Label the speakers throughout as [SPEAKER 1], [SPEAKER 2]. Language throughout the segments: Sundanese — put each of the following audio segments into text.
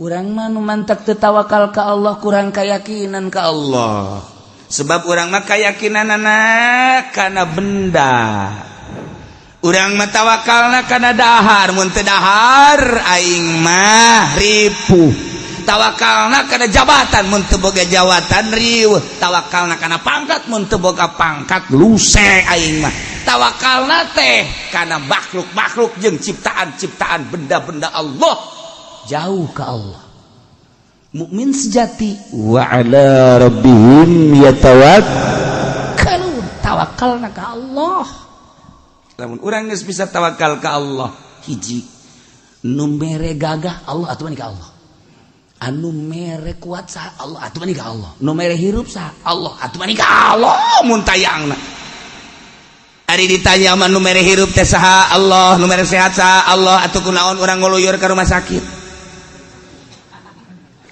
[SPEAKER 1] Urang mah nu mantak teu tawakal ka Allah, kurang keyakinan ka Allah. Sebab urang mah keyakinanana kana benda. Urang mah tawakalna kana dahar, mun teu dahar aing mah ripuh. Tawakalna kana jabatan, mun teu boga jabatan riweuh. Tawakalna kana pangkat, mun teu boga pangkat luse aing mah. Tawakalna teh kana makhluk-makhluk jeung ciptaan-ciptaan benda-benda Allah, jauh ke Allah. Mukmin sejati wa ala rabbihim yatawakkalun, tawakalna ka Allah. Lamun urang geus bisa tawakal ka Allah, hiji nu mere gagah Allah atuh ka Allah, anu mere kuat saha Allah atuh ka Allah, nu mere hirup saha Allah atuh ka Allah. Mun tayangna ari ditanya mah, nu mere hirup teh saha? Allah. Nu mere sehat saha? Allah. Atuh kunaon urang nguluyur ka rumah sakit?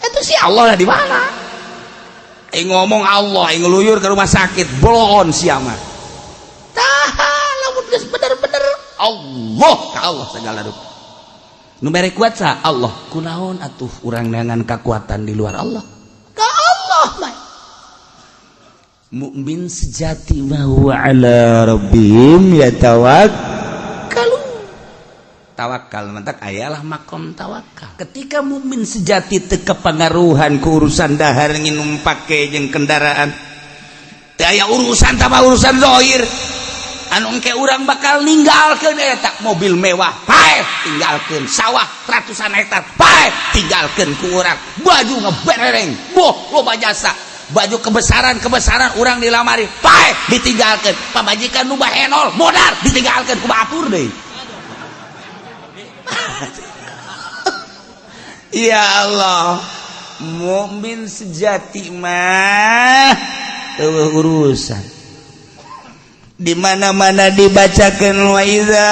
[SPEAKER 1] Itu si Allah lah di mana? Aing ngomong Allah, aing ngeluyur ke rumah sakit, bolon sia mah. Tah, lamun geus bener-bener Allah ka Allah segala rupa. Nu mere kuat saha? Allah. Kunaon atuh urang neangan kekuatan di luar Allah? Ka Allah mah. Mukmin sejati mah wa ala rabbihim yatawakkalun. Tawakal mantak ayalah makom tawakal. Ketika mukmin sejati teu kepengaruhan ku urusan dahar, nginum, pake jeung kendaraan, teu aya urusan tambah urusan zahir anu engke urang bakal ninggalkeun eta. Mobil mewah paeh tinggalkeun, sawah ratusan hektar paeh tinggalkeun ku urang, baju ngeberereng boh loba jasa, baju kebesaran kebesaran urang dilamari paeh ditinggalkeun, pamajikan nu bahenol modal ditinggalkeun ku batur deui. Ya Allah, mukmin sejati mah eueuh urusan. Di mana-mana dibacakan wa idza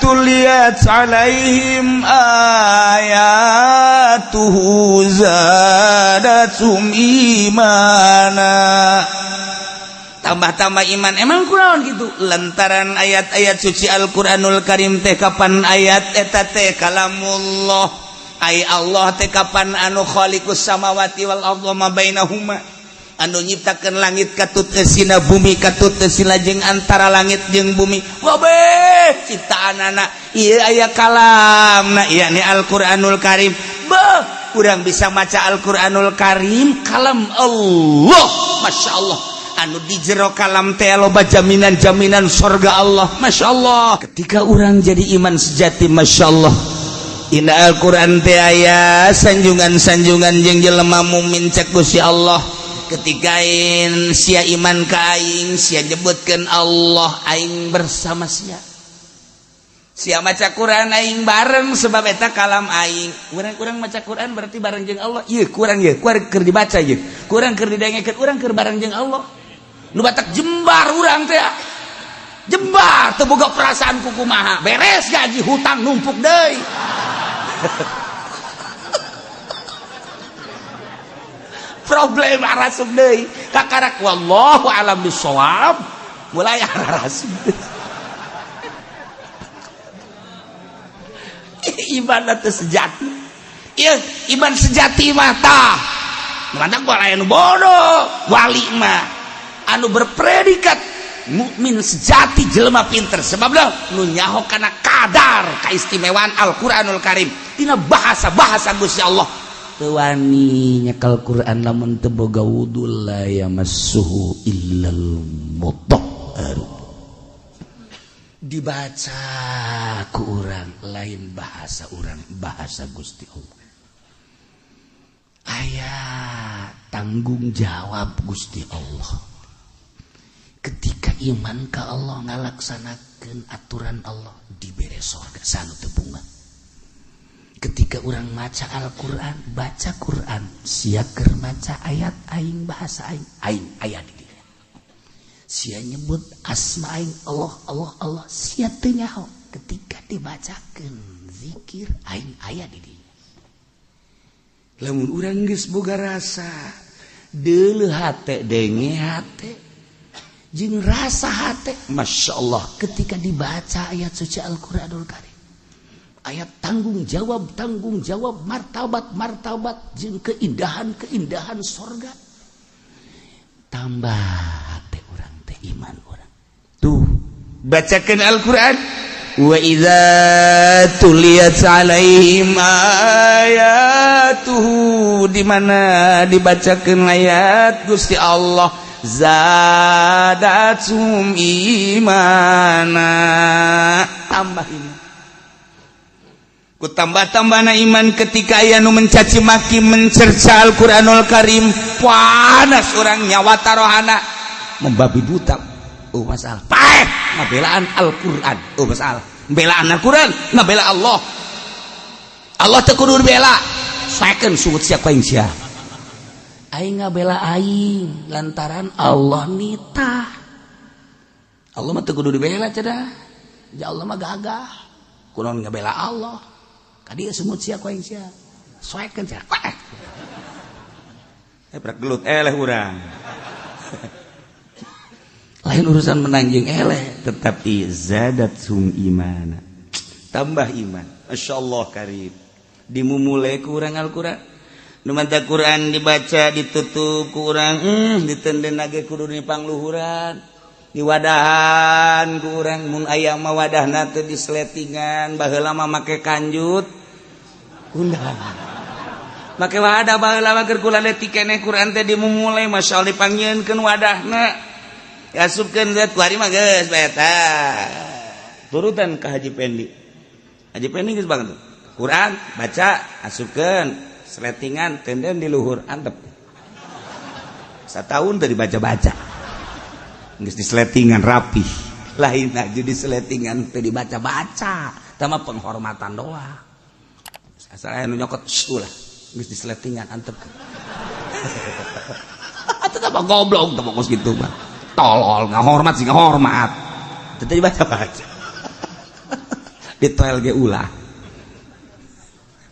[SPEAKER 1] tuliyat alaihim ayatuhu zadatum imana, tambah-tambah iman. Emang kurang gitu lantaran ayat-ayat suci Al-Qur'anul Karim teh kapan ayat eta teh kalamullah, ay Allah teh kapan anu khaliqus samawati wal arda ma bainahuma, anu nyiptakeun langit katut eusina, bumi katut eusina, jeung antara langit jeung bumi, kabeh ciptaanana ieu aya kalamna, yakni Al-Qur'anul Karim. Beuh, urang bisa maca Al-Qur'anul Karim, kalam Allah, Masya Allah, anu di jero kalam teh loba jaminan-jaminan sorga Allah, Masya Allah. Ketika orang jadi iman sejati, Masya Allah, Inna Al-Quran teh aya sanjungan-sanjungan jeung jelema mukmin. Cek Gusti Allah, ketika sia iman ka aing, sia nyebutkeun Allah, aing bersama sia. Sia maca Quran, aing bareng, sebab eta kalam aing. Urang-urang maca Quran berarti bareng jeung Allah. Ieu kurang, ieu kurang keur dibaca, ieu kurang keur didengekeun, urang keur bareng jeung Allah. Nu batak jembar urang teh, jembar teu boga perasaan kukumaha, beres gaji hutang numpuk deui. Problem arasup deui kakarak, wallahu alam bisawab, mulai arasup iman teh sejati. Ieu iman sejati mah tah mantak aya nu bodoh. Wali mah anu berpredikat mukmin sejati, jelema pinter, sebab nu nyaho kana kadar keistimewaan Al-Qur'anul Karim tina bahasa-bahasa Gusti Allah. Teu wani nyekel Quran lamun teu boga wudu, la yamassuhu illal mutahhar. Dibaca ku urang lain bahasa urang, bahasa Gusti Allah. Aya tanggung jawab Gusti Allah. Ketika iman ka Allah, ngalaksanakeun aturan Allah, dibere sorga sanu teu bunga. Ketika orang maca Al-Quran, baca Quran, sia keur maca ayat aing, bahasa aing, aing aya di dieu. Sia nyebut asma aing, Allah, Allah, Allah, sia teu nyaho. Ketika dibacakeun zikir aing, aya di dieu. Lamun urang geus boga rasa deuleuh hate, denge hate jeung rasa hate, Masya Allah, ketika dibaca ayat suci Al-Quranul Karim. Ayat tanggung jawab, martabat martabat jeung keindahan keindahan sorga, tambah teh urang teh iman urang. Tuh, bacakan Al-Quran, wa idza tuliyat alaihim ayatuhu, di mana dibacakan ayat Gusti Allah, zadatsum imana, tambah iman. Ku tambah-tambahna iman ketika aya nu mencaci maki, mencerca Al-Qur'anul Karim, panas urang, nyawa tarohana membabi buta. Oh, masalah paeh ngabelaan Al-Qur'an. Oh, masalah belaan Al-Qur'an, ngabela Allah. Allah teu kudu dibela. Saekeun sungut sia ku aing sia. Aing ngabela aing lantaran Allah nitah. Allah mah teu kudu dibela cenah. Ya Allah mah gagah. Kunaon ngabela Allah? Kadieu sungut sia ku aing sia. Soekeun sia. Eh, prak gelut eleh urang. Lain urusan menang jeung eleh, tetapi zadatsum imana. Tambah iman. Masya Allah karim. Dimumule ku urang Al-Qur'an. Nu manta Quran dibaca ditutup ku urang, ditenden ge kudu dipangluhuran. Diwadahan ku urang, mun aya mah wadahna teh disletingan, baheula mah make kanjut. Undang. Make wadah baheula mah keur kula leutik keneh Quran teh dimumule, masyaallah, dipanggieunkeun wadahna. Diasupkeun zat kuari mah geus bae eta. Turutan ka Haji Pendi. Haji Pendi geus banget. Quran baca, asupkeun sletingan, tenden di luhur, antep. Satahun tadi dibaca-baca. Geus di sletingan rapi. Lain aja di sletingan teu dibaca-baca, tama penghormatan doang. Asal aya nu nyokot ulah, geus di sletingan antep. Tetap goblok teu kos kitu mah. Tolol, nggak hormat sih, nggak hormat. Tetep dibaca-baca. Di toel ge ulah.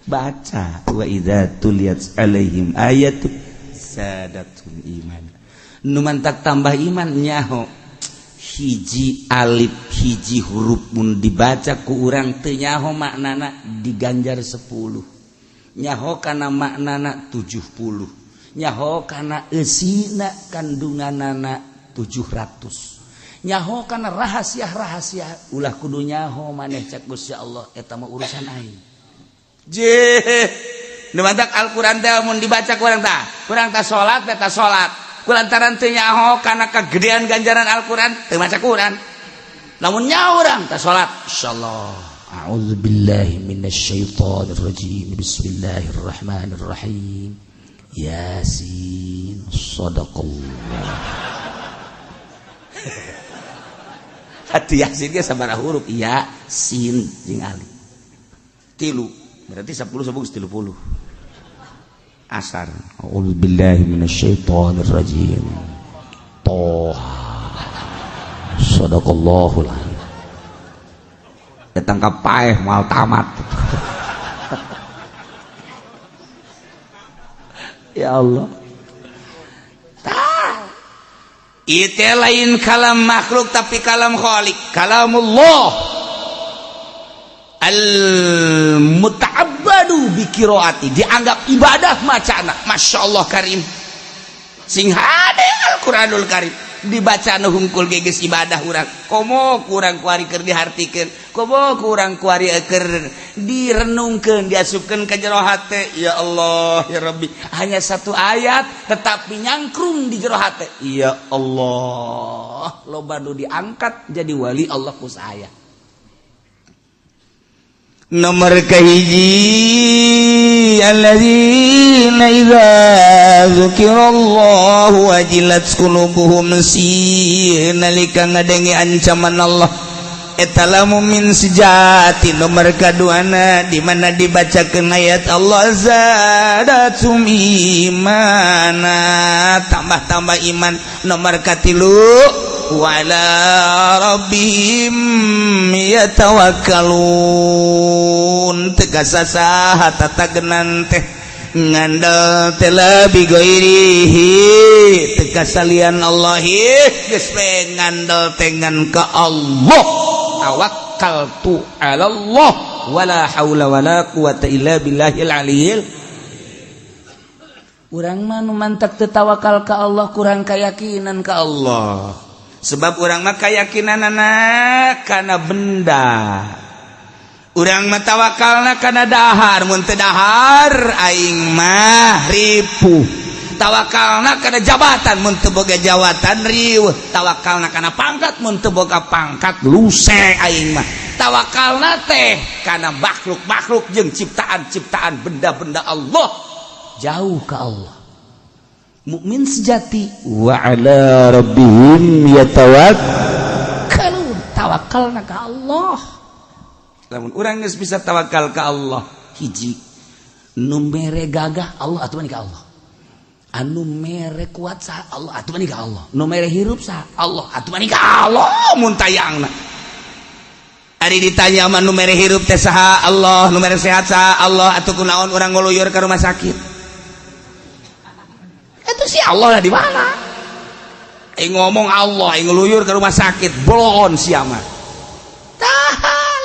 [SPEAKER 1] Baca wa idza tuliyat alaihim ayatu zadatum iman. Nu mantak tambah iman nyaho hiji alif, hiji huruf mun dibaca ku urang teu nyaho maknana diganjar 10, nyaho kana maknana 70, nyaho kana eusina kandunganana 700, nyaho kana rahasia-rahasia. Ulah kudu nyaho maneh, cek Gusti Allah, eta mah urusan aing. Je nu mantak Al-Qur'an teh mun dibaca ku urang tah, kurang tah salat teh, tah salat kulantaran teu nyaho kana kagedean ganjaran Al-Qur'an, teu maca Quran. Lamun nyaho urang tah salat, insyaallah. A'udzubillahi minasyaitonir rajim, bismillahirrahmanirrahim, Yasin, sadaqallah. Hati Yasin ge sabaraha huruf? Ya sin jeung alif tilu, berarti 10 10 30. Asar, a'udzubillahi minasyaitonir rajim, toha, sadaqallahul azim. Datang ka paeh moal tamat. Ya Allah. Tah. Itu lain kalam makhluk, tapi kalam khalik, kalamullah al muta'abbadu bi qiraati, dianggap ibadah macana. Masya Allah karim, sing hade Al-Qur'anul Karim dibaca nu hungkul ge geus ibadah urang. Komo kurang kuari keur dihartikeun, komo kurang kuari keur direnungkeun, diasupkeun ka jero hate. Ya Allah ya Rabbi, hanya satu ayat tetapi nyangkrung di jero hate. Ya Allah, loba nu diangkat jadi wali Allah ku saya. Nomor kahiji, alladzina idza dzukirallahu wajilat qulubuhum, si nalika ngadenge ancaman Allah eta lah mumin sejati. Nomor kaduana, di mana dibacakeun ayat Allah, zadatum imana, tambah-tambah iman. Nomor katilu, wala rabbihim yatawakkalun, tegasa saha tatagenan teh ngandel teh lebih ghairihi, teka salian Allah, geus we ngandel teh ngan ka Allah. Tawakal. Tawakkaltu 'ala Allah wala haula wala quwata illa billahil aliyil. Urang mah nu mantak teu tawakal ka Allah, kurang keyakinan ka Allah, sebab urang mah keyakinanana kana benda. Urang mah tawakalna kana dahar, mun teu dahar aing mah ripuh. Tawakalna kana jabatan, mun teu boga jabatan riweuh. Tawakalna kana pangkat, mun teu boga pangkat luse aing mah. Tawakalna teh kana makhluk-makhluk jeung ciptaan-ciptaan benda-benda Allah, jauh ke Allah. Mukmin sejati wa ala rabbihim yatawakkalun, tawakalna ka Allah. Lamun urang geus bisa tawakal ka Allah, hiji, nu mere gagah Allah atuh ka Allah, anu mere kuat saha? Allah atuh ka Allah. Nu mere hirup saha? Allah atuh ka Allah. Mun tayangna ari ditanya mah, nu mere hirup teh saha? Allah. Nu mere sehat saha? Allah. Atuh kunaon urang nguluyur ke rumah sakit? Itu si Allah lah di mana? Aing ngomong Allah, aing ngeluyur ke rumah sakit, bolon siapa? Tah,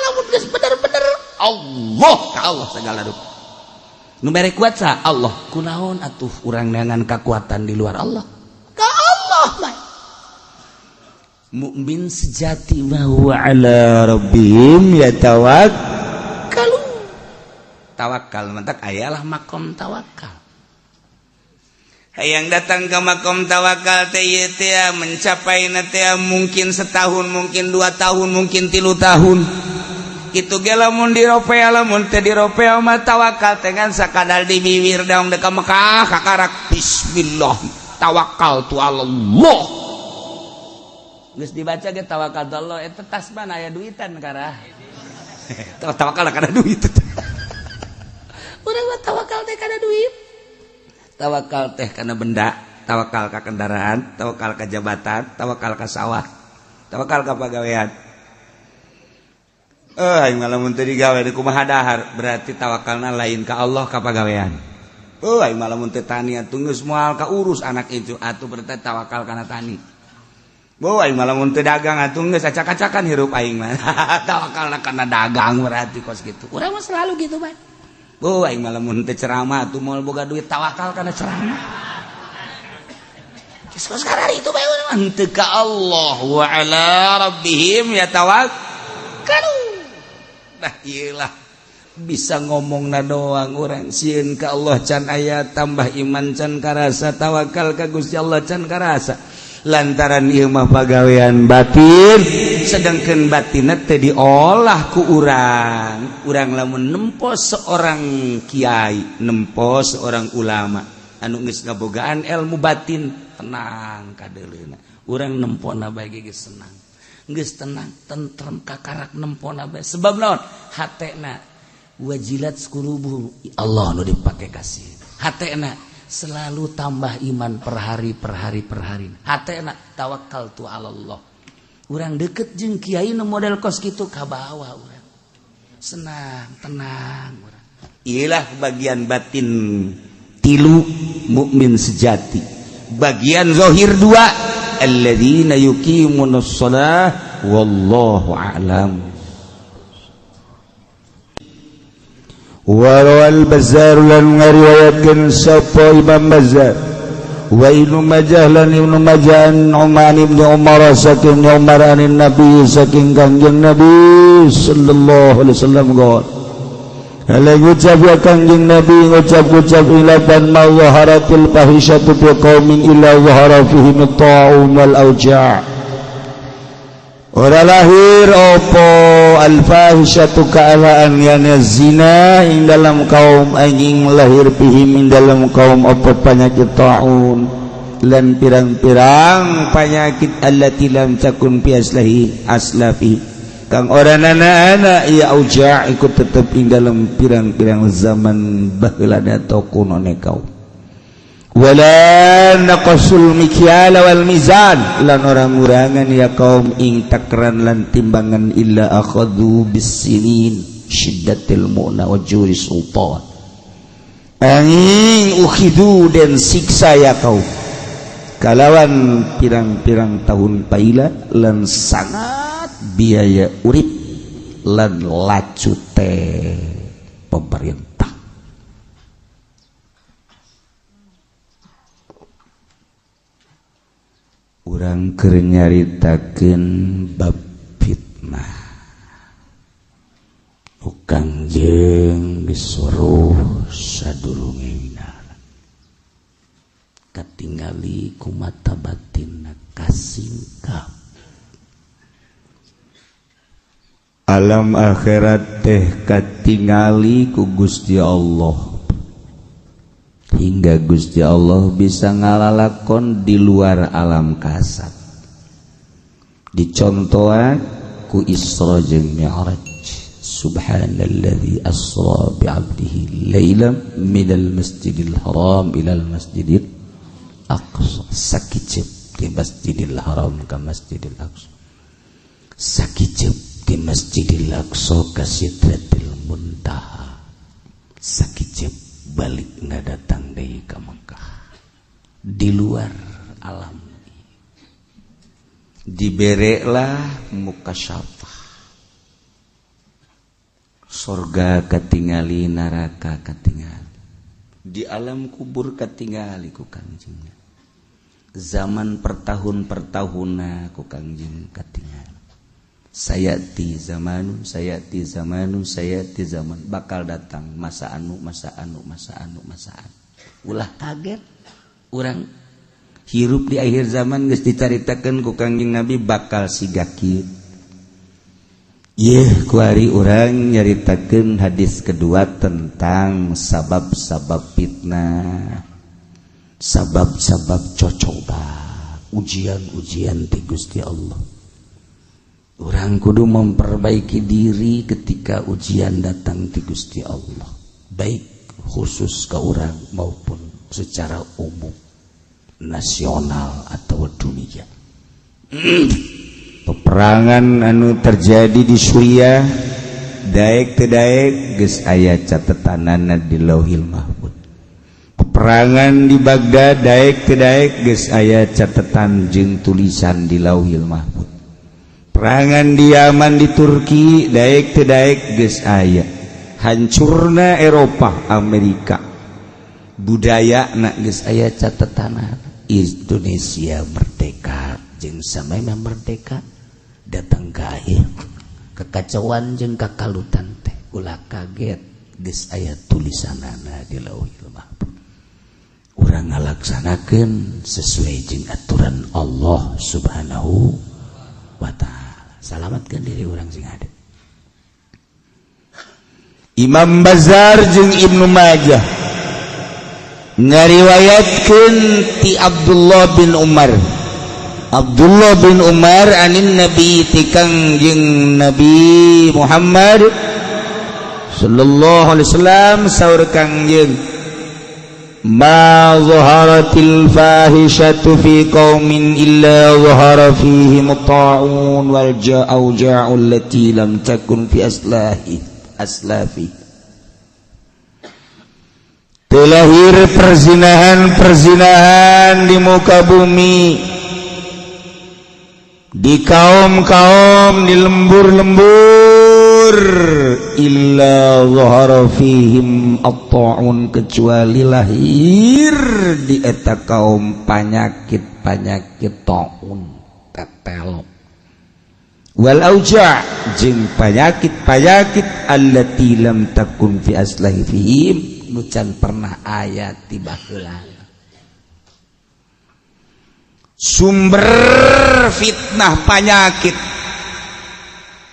[SPEAKER 1] lamun geus bener-bener Allah ka Allah segala rupa. Nu mere kuat saha? Allah. Kunaon atuh urang neangan kekuatan di luar Allah? Ka Allah mah. Mukmin sejati mah wa ala rabbihim yatawakkalun. Tawakal mantak ayalah makom tawakal. Yang datang ke makom tawakal teh mencapai teh mungkin setahun, mungkin 2 tahun, mungkin 3 tahun. Itu ge lamun diropea, lamun teh diropea mah tawakal dengan sakadar di bibir dong. Deka Mekah kakarak bismillah tawakal tu Allah, geus dibaca ge tawakal tu Allah, eta tas mana aya duitan karah tawakal kana duit. Urang mah tawakal teh kana duit, tawakal teh karena benda, tawakal ke kendaraan, tawakal ke jabatan, tawakal ke sawah, tawakal ke pegawaian. Eh, aing malah mun teu digawe di kumaha dahar? Berarti tawakalna lain ka Allah, ka pagawean. Oh, aing malah mun teu tani atuh geus moal ka urus anak itu atuh, berarti tawakal kana tani. Oh, aing malah mun teu dagang atuh geus acak-acakan hirup aing mah, tawakalna kana dagang berarti kos kitu. Urang mah selalu gitu bae. Oh, aing malah mun teu ceramah atuh moal boga duit, tawakal kana ceramah. Geus sekarang itu bae urang henteu ka Allah. Wa ala rabbihim yatawakkalun. Nah, iyalah bisa ngomong na doang, orang sieun ka Allah can aya, tambah iman can karasa, tawakal ka Gusti Allah can karasa, lantaran ieu mah pagawean batin, sedangkan batin teh diolah ku urang. Urang lamun nempo seorang kiai, nempo seorang ulama anu geus ngabogaan ilmu batin, tenang kadeuleuna. Urang nempona bae geus senang, geus tenang tentrem kakarak nempona bae. Sebab naon? Hatena wajilat qulubuhum, Allah nu dipake kasih. Hatena selalu tambah iman per hari, per hari, per hari. Hatena tawakal tu Allah. Urang deket jeung kiai nu model kos kitu, kabawa urang senang, tenang urang. Iyalah bagian batin tilu mukmin sejati, bagian zahir dua, alladzina yuqimunas shalah. Wallahu a'lam.
[SPEAKER 2] Warawal Bazzar lan ngariwayatkeun sapa Imam Bazzar wa Ibnu Majah lan Ibnu Majah an Uman ibnu Umar saking Umar anin Nabi saking Kangjeng Nabi sallallahu alaihi wasallam qol. Ala ngucap ya Kangjeng Nabi, ngucap-ngucap ilaban ma zaharatil fahisyatu fi qaumin illa zahara fihim at-ta'un wal auja'. Ora lahir opo al-fahisyatu kealaan yana zina ing dalam kaum, anjing lahir fihim ing dalam kaum opo penyakit ta'un lan pirang-pirang penyakit allati lam takun fi aslahi aslafi kang ora nana ya auja ikut tetep ing dalam pirang-pirang zaman baheula atau kunone kaum. Wala naqasul mikyala wal mizan lan orang ngurangan ya kaum ing takran lan timbangan illa akhadhu bisinin syiddatil mu'na wa juri sultan angin ukhidu dan siksa ya kaum kalawan pirang-pirang tahun paila lan sangat biaya urip.
[SPEAKER 1] lan lacute pemerintah. Urang keur nyaritakeun bab fitnah. Ukang jeung disuruh sadurunge winara. Katingali ku mata batinna kasingkap. Alam akhirat teh katingali ku Gusti Allah. Hingga Gusti Allah bisa ngalalakon di luar alam kasat. Dicontohan ku Isra jeung Mi'raj. Subhanalladzi asra bi'abdihi lailan minal masjidil haram ilal masjidil aqsa. Sakicep di Masjidil Haram ka Masjidil Aqsa. Sakicep di Masjidil Aqsa ka Sidratil Muntaha. Sakicep balik nggak datang deui ka Mekah. Di luar alam dibereklah mukasyafah. Sorga katingali, neraka katingali, di alam kubur katingali ku Kangjeng. Zaman pertahun pertahunna ku Kangjeng katingali. Sayati zamanu, sayati zamanu, sayati zaman. Bakal datang masa anu, masa anu, masa anu, masa anu. Ulah kaget urang hirup di akhir zaman geus dicaritakeun ku Kangjeng Nabi bakal siga kieu. Yeuh kuari urang nyaritakeun hadis kedua tentang sabab-sabab fitnah, sabab-sabab cocoba, ujian-ujian ti Gusti Allah. Urang kudu memperbaiki diri ketika ujian datang ti Gusti Allah, baik khusus ke urang maupun secara umum nasional atau dunia. Peperangan anu terjadi di Suriah daek teu daek geus aya catetanana di Lauhil Mahfud. Peperangan di Baghdad daek teu daek geus aya catetan jeung tulisan di Lauhil Mahfud. Perangan di Yaman di Turki daek teu daek geus aya. Hancurna Eropa, Amerika, budaya na geus aya catetanana. Indonesia merdeka jeung samemeh merdeka datang ke akhir kekacauan jeung kakalutan teh ulah kaget geus aya tulisanana di Lauhil Mahfuz. Urang ngalaksanakeun sesuai jeung aturan Allah Subhanahu wa ta'ala. Salamatkeun diri urang sing hade. Imam Bazar jeung Ibnu Majah ngariwayatkeun ti Abdullah bin Umar. Abdullah bin Umar anin Nabi ti Kangjeng Nabi Muhammad sallallahu alaihi wasallam saur Kangjeng, ma zaharatil fahishatu fi qaumin illa zahara fihim ta'un wal ja'u allati lam takun fi aslahi aslafi. Terlahir perzinahan-perzinahan di muka bumi, di kaum-kaum, di lembur-lembur, illa zahara fihim at-ta'un, kecuali lahir di eta kaum penyakit-penyakit ta'un, tetelok, wal auja' jeung penyakit-penyakit allati lam takun fi aslahi fihim, nu can pernah aya ti baheula. Sumber fitnah penyakit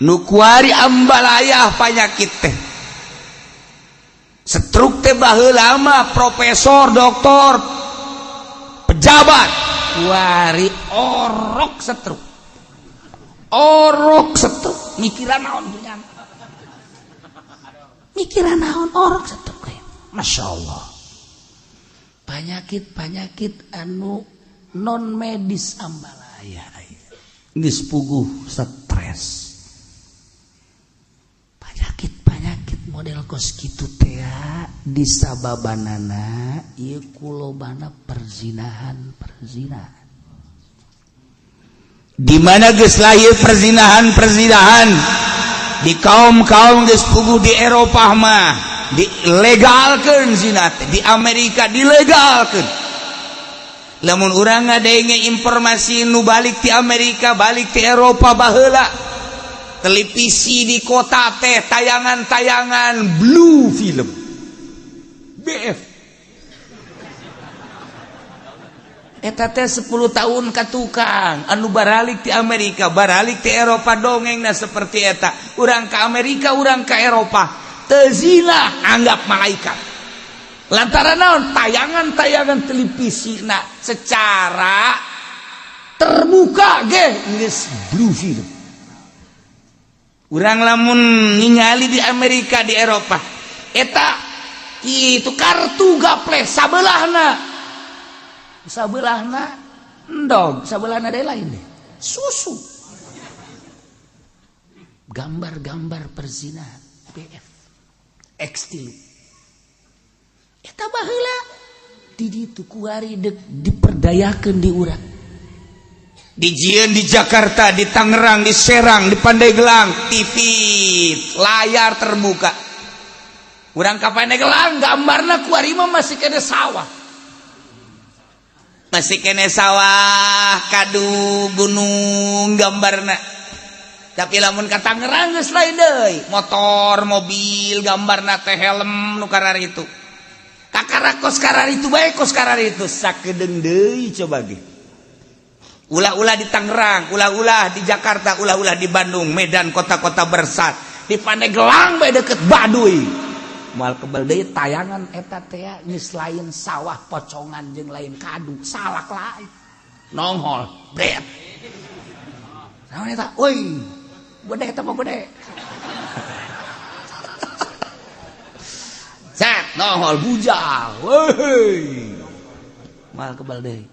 [SPEAKER 1] nu kuari ambalayah penyakit teh stroke teh baheula mah profesor, doktor, pejabat, kuari orok stroke, orok stroke, mikiran naon dunya, mikiran naon orok stroke. Masya Allah, penyakit-penyakit anu non medis ambalaya geus puguh stres, penyakit-penyakit model kos kitu teh disababanana ieu kulobana perzinahan. Perzinahan di mana geus lahir perzinahan-perzinahan, Di kaum-kaum geus puguh di Eropah mah dilegalkeun zina teh, di Amerika dilegalkeun. Lamun urang ngadenge informasi nu balik ti Amerika, balik ti Eropa, baheula televisi di kota teh tayangan-tayangan blue film, BF. Eta teh 10 tahun ka tukang anu baralik ti Amerika, baralik ti Eropa, dongeng. Nah, seperti eta urang ke Amerika, urang ke Eropa teu zina anggap malaikat, lantaran naon? Tayangan-tayangan televisi nah secara terbuka ge geus blue film. Urang lamun ningali di Amerika, di Eropa, eta itu kartu gaple sabelahna, sabelahna endog, sabelahna deui lain deh susu, gambar-gambar perzinahan, BF, X tilu. Eta baheula di ditu, kuari dek diperdayakeun di urang. Dijieun di Jakarta, di Tangerang, di Serang, di Pandeglang, TV layar terbuka. Urang ka Pandeglang, gambarna kuari mah masih kena sawah, masih kene sawah, kadu, gunung gambarna. Tapi lamun ka Tangerang geus lain deui, motor, mobil gambarna teh, helm nu kararitu, kakara kos kararitu bae, kos kararitu sakedeung deui. Coba ge ulah-ulah di Tangerang, ulah-ulah di Jakarta, ulah-ulah di Bandung, Medan, kota-kota besar, di Pandeglang bae deket Baduy moal kebel deui tayangan eta teh. Geus lain sawah, pocongan jeung lain kadu, salak lain nongol bret. Naon eta? Woi, gede eta mah, gede. Set nongol bujal. Woi, moal kebel deui.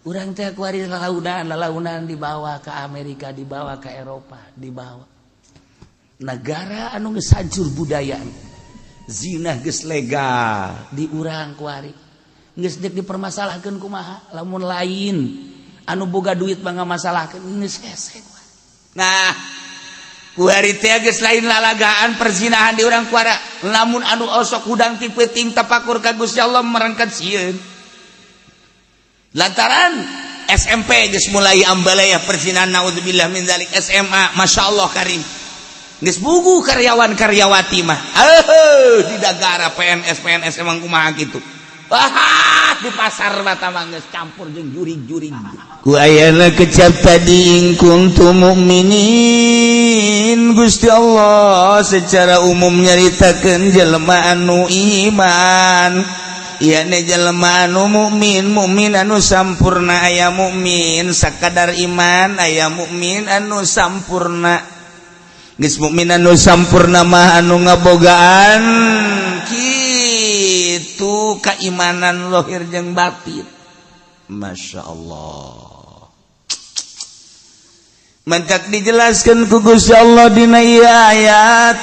[SPEAKER 1] Urang teh kuari lalaunan lalaunan dibawa ke Amerika, dibawa ke Eropa, dibawa negara anu geus hancur budaya, zina geus legal. Di urang kuari geus dek dipermasalahkeun kumaha? Lamun lain anu boga duit bangga masalahkeun, geus hese. Nah, kuari teh geus lain lalagaan perzinahan di urang kuara. Lamun anu osok hudang ti peuting tapakur ka Gusti Allah merengket sieun, lantaran SMP geus mulai ambalaya perzinahan, naudzubillah min zalik. SMA, Masya Allah karim, geus bugu karyawan karyawati mah di negara, PNS PNS emang kumaha gitu. Wah, di pasar mata mah geus campur jeung jurig-jurig. Ku ayana kecap tadi, in kuntum mukminin. Gusti Allah secara umum nyaritakeun jelema anu iman, yakni jelema anu mukmin, mukmin anu sampurna. Aya mukmin sakadar iman, aya mukmin anu sampurna. Geus mukmin anu sampurna mah anu ngabogaan kitu keimanan lahir jeung batin. Masya Allah, mantak dijelaskan ku Gusti Allah dina ieu ayat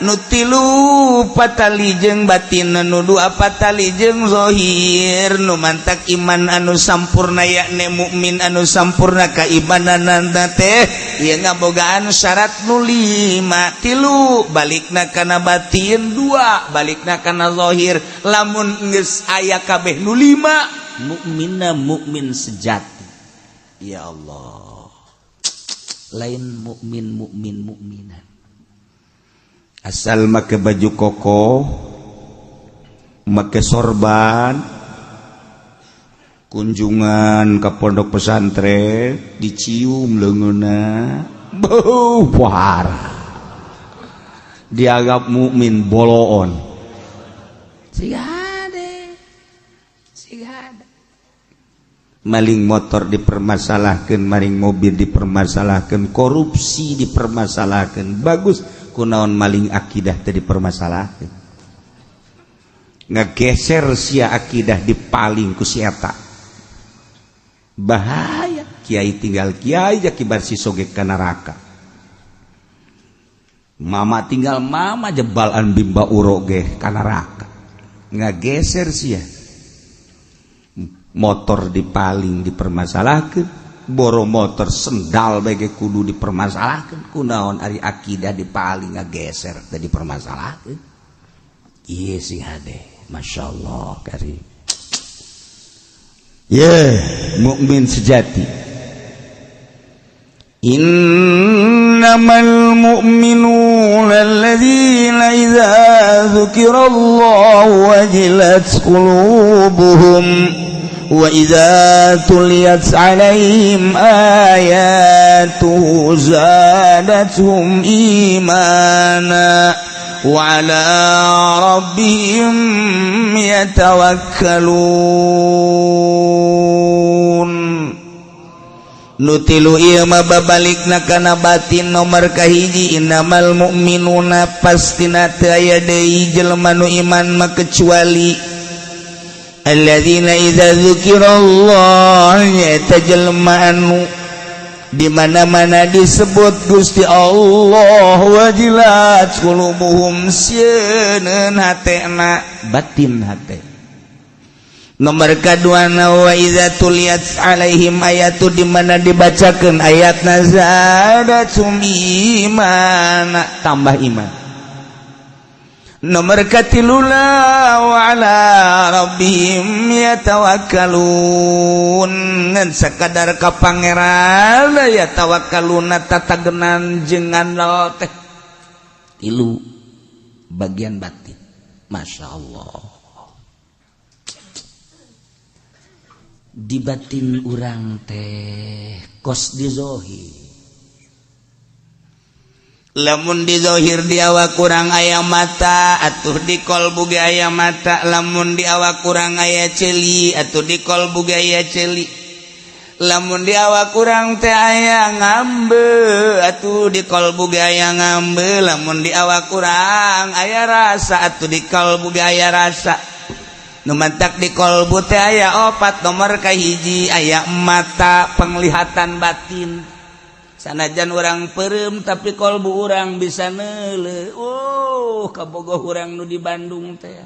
[SPEAKER 1] nu tilu patali jeung batin, nu dua patali jeung zahir. Nu mantak iman anu sampurna, yakni mukmin anu sampurna kaimananana teh ieu ngabogaan syarat nu lima: tilu balikna kana batin, dua balikna kana zahir. Lamun geus aya kabeh nu lima, mukminna mukmin sejati. Ya Allah, lain mukmin mukmin mukminan asal make baju koko, make sorban, kunjungan ke pondok pesantren dicium leungeunna, beuh parah, dianggap mukmin boloon. Siga hade, siga hade. Maling motor dipermasalahkan, maling mobil dipermasalahkan, korupsi dipermasalahkan. Bagus, kunaon maling akidah tadi dipermasalahkan? Ngegeser sia akidah dipaling ku si eta, bahaya. Kiai tinggal kiai, kibar si soge ka neraka. Mama tinggal mama, jebalan bimba uro ge ka neraka. Ngageser sia, motor dipaling dipermasalahkan. Boro motor, sendal bae kudu dipermasalahkan. Kunaon ari akidah dipaling ngageser teh dipermasalahkan? Iya sih, hade, Masya Allah, kari ye mukmin sejati. إنما المؤمنون الذين إذا ذكر الله وجلت قلوبهم وإذا تليت عليهم آياته زادتهم إيمانا وعلى ربهم يتوكلون. Nu tilu ieu mah babalikna kana batin. Nomor kahiji, innamal mu'minuna, pastina teu aya deui jelema nu iman mah kecuali alladzina idza dzukirallah, nyaeta jelema anu di mana-mana disebut Gusti Allah, wajilat qulubuhum, sieun hatena, batin hate. Nomor kedua, wa iza tuliyat alaihim ayatu, di mana dibacakan ayat, zadatum iman, tambah iman. Nomor katiluna, wa ala rabbihim yatawakkalun, ngan sakadar ka Pangeran ya tawakkaluna, tatagenan jeung ngandel teh. Tilu bagian batin, Masya Allah. Di batin urang teh kos di zohir. Lamun di zohir di awak kurang aya mata, atuh di kolbu ge aya mata. Lamun di awak kurang aya ceuli, atuh di kolbu ge aya ceuli. Lamun di awak kurang teh aya ngambe, atuh di kolbu ge aya ngambe. Lamun di awak kurang aya rasa, atuh di kolbu ge aya rasa. Nu mantak di kolbu teh aya opat. Nomor kahiji, aya mata penglihatan batin. Sanajan urang peureum, tapi kolbu urang bisa neuleu. Oh, kabogoh urang nu di Bandung teh,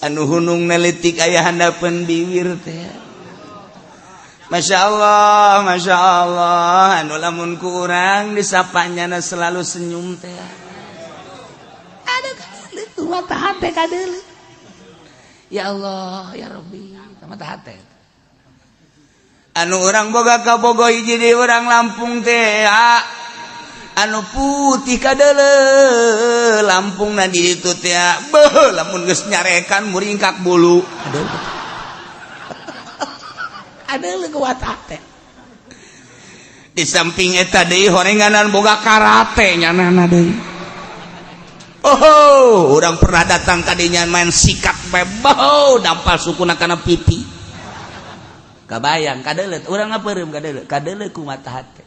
[SPEAKER 1] anu hunung nelitik aya handapeun bibir teh. Masya Allah, Masya Allah. Anu lamun ku urang disapanya selalu senyum teh. Aduh, mata hati kadeuleu. Ya Allah, ya Rabbi, mata hati. Anu urang boga kabogoh hiji di urang Lampung teh, anu putih kadeuleu, Lampung na di ditu teh. Beuh, lamun geus nyarekan muringkak bulu. Aduh, aduh, kuat hati. Di samping eta deui, horenganan boga karate nyanana deui. Oh, urang pernah datang kadinya main sikat bae, dampal sukuna kana pipi. Kabayang kadeuleu urang ngapeureum, kadeuleu, kadeuleu ku mata hati.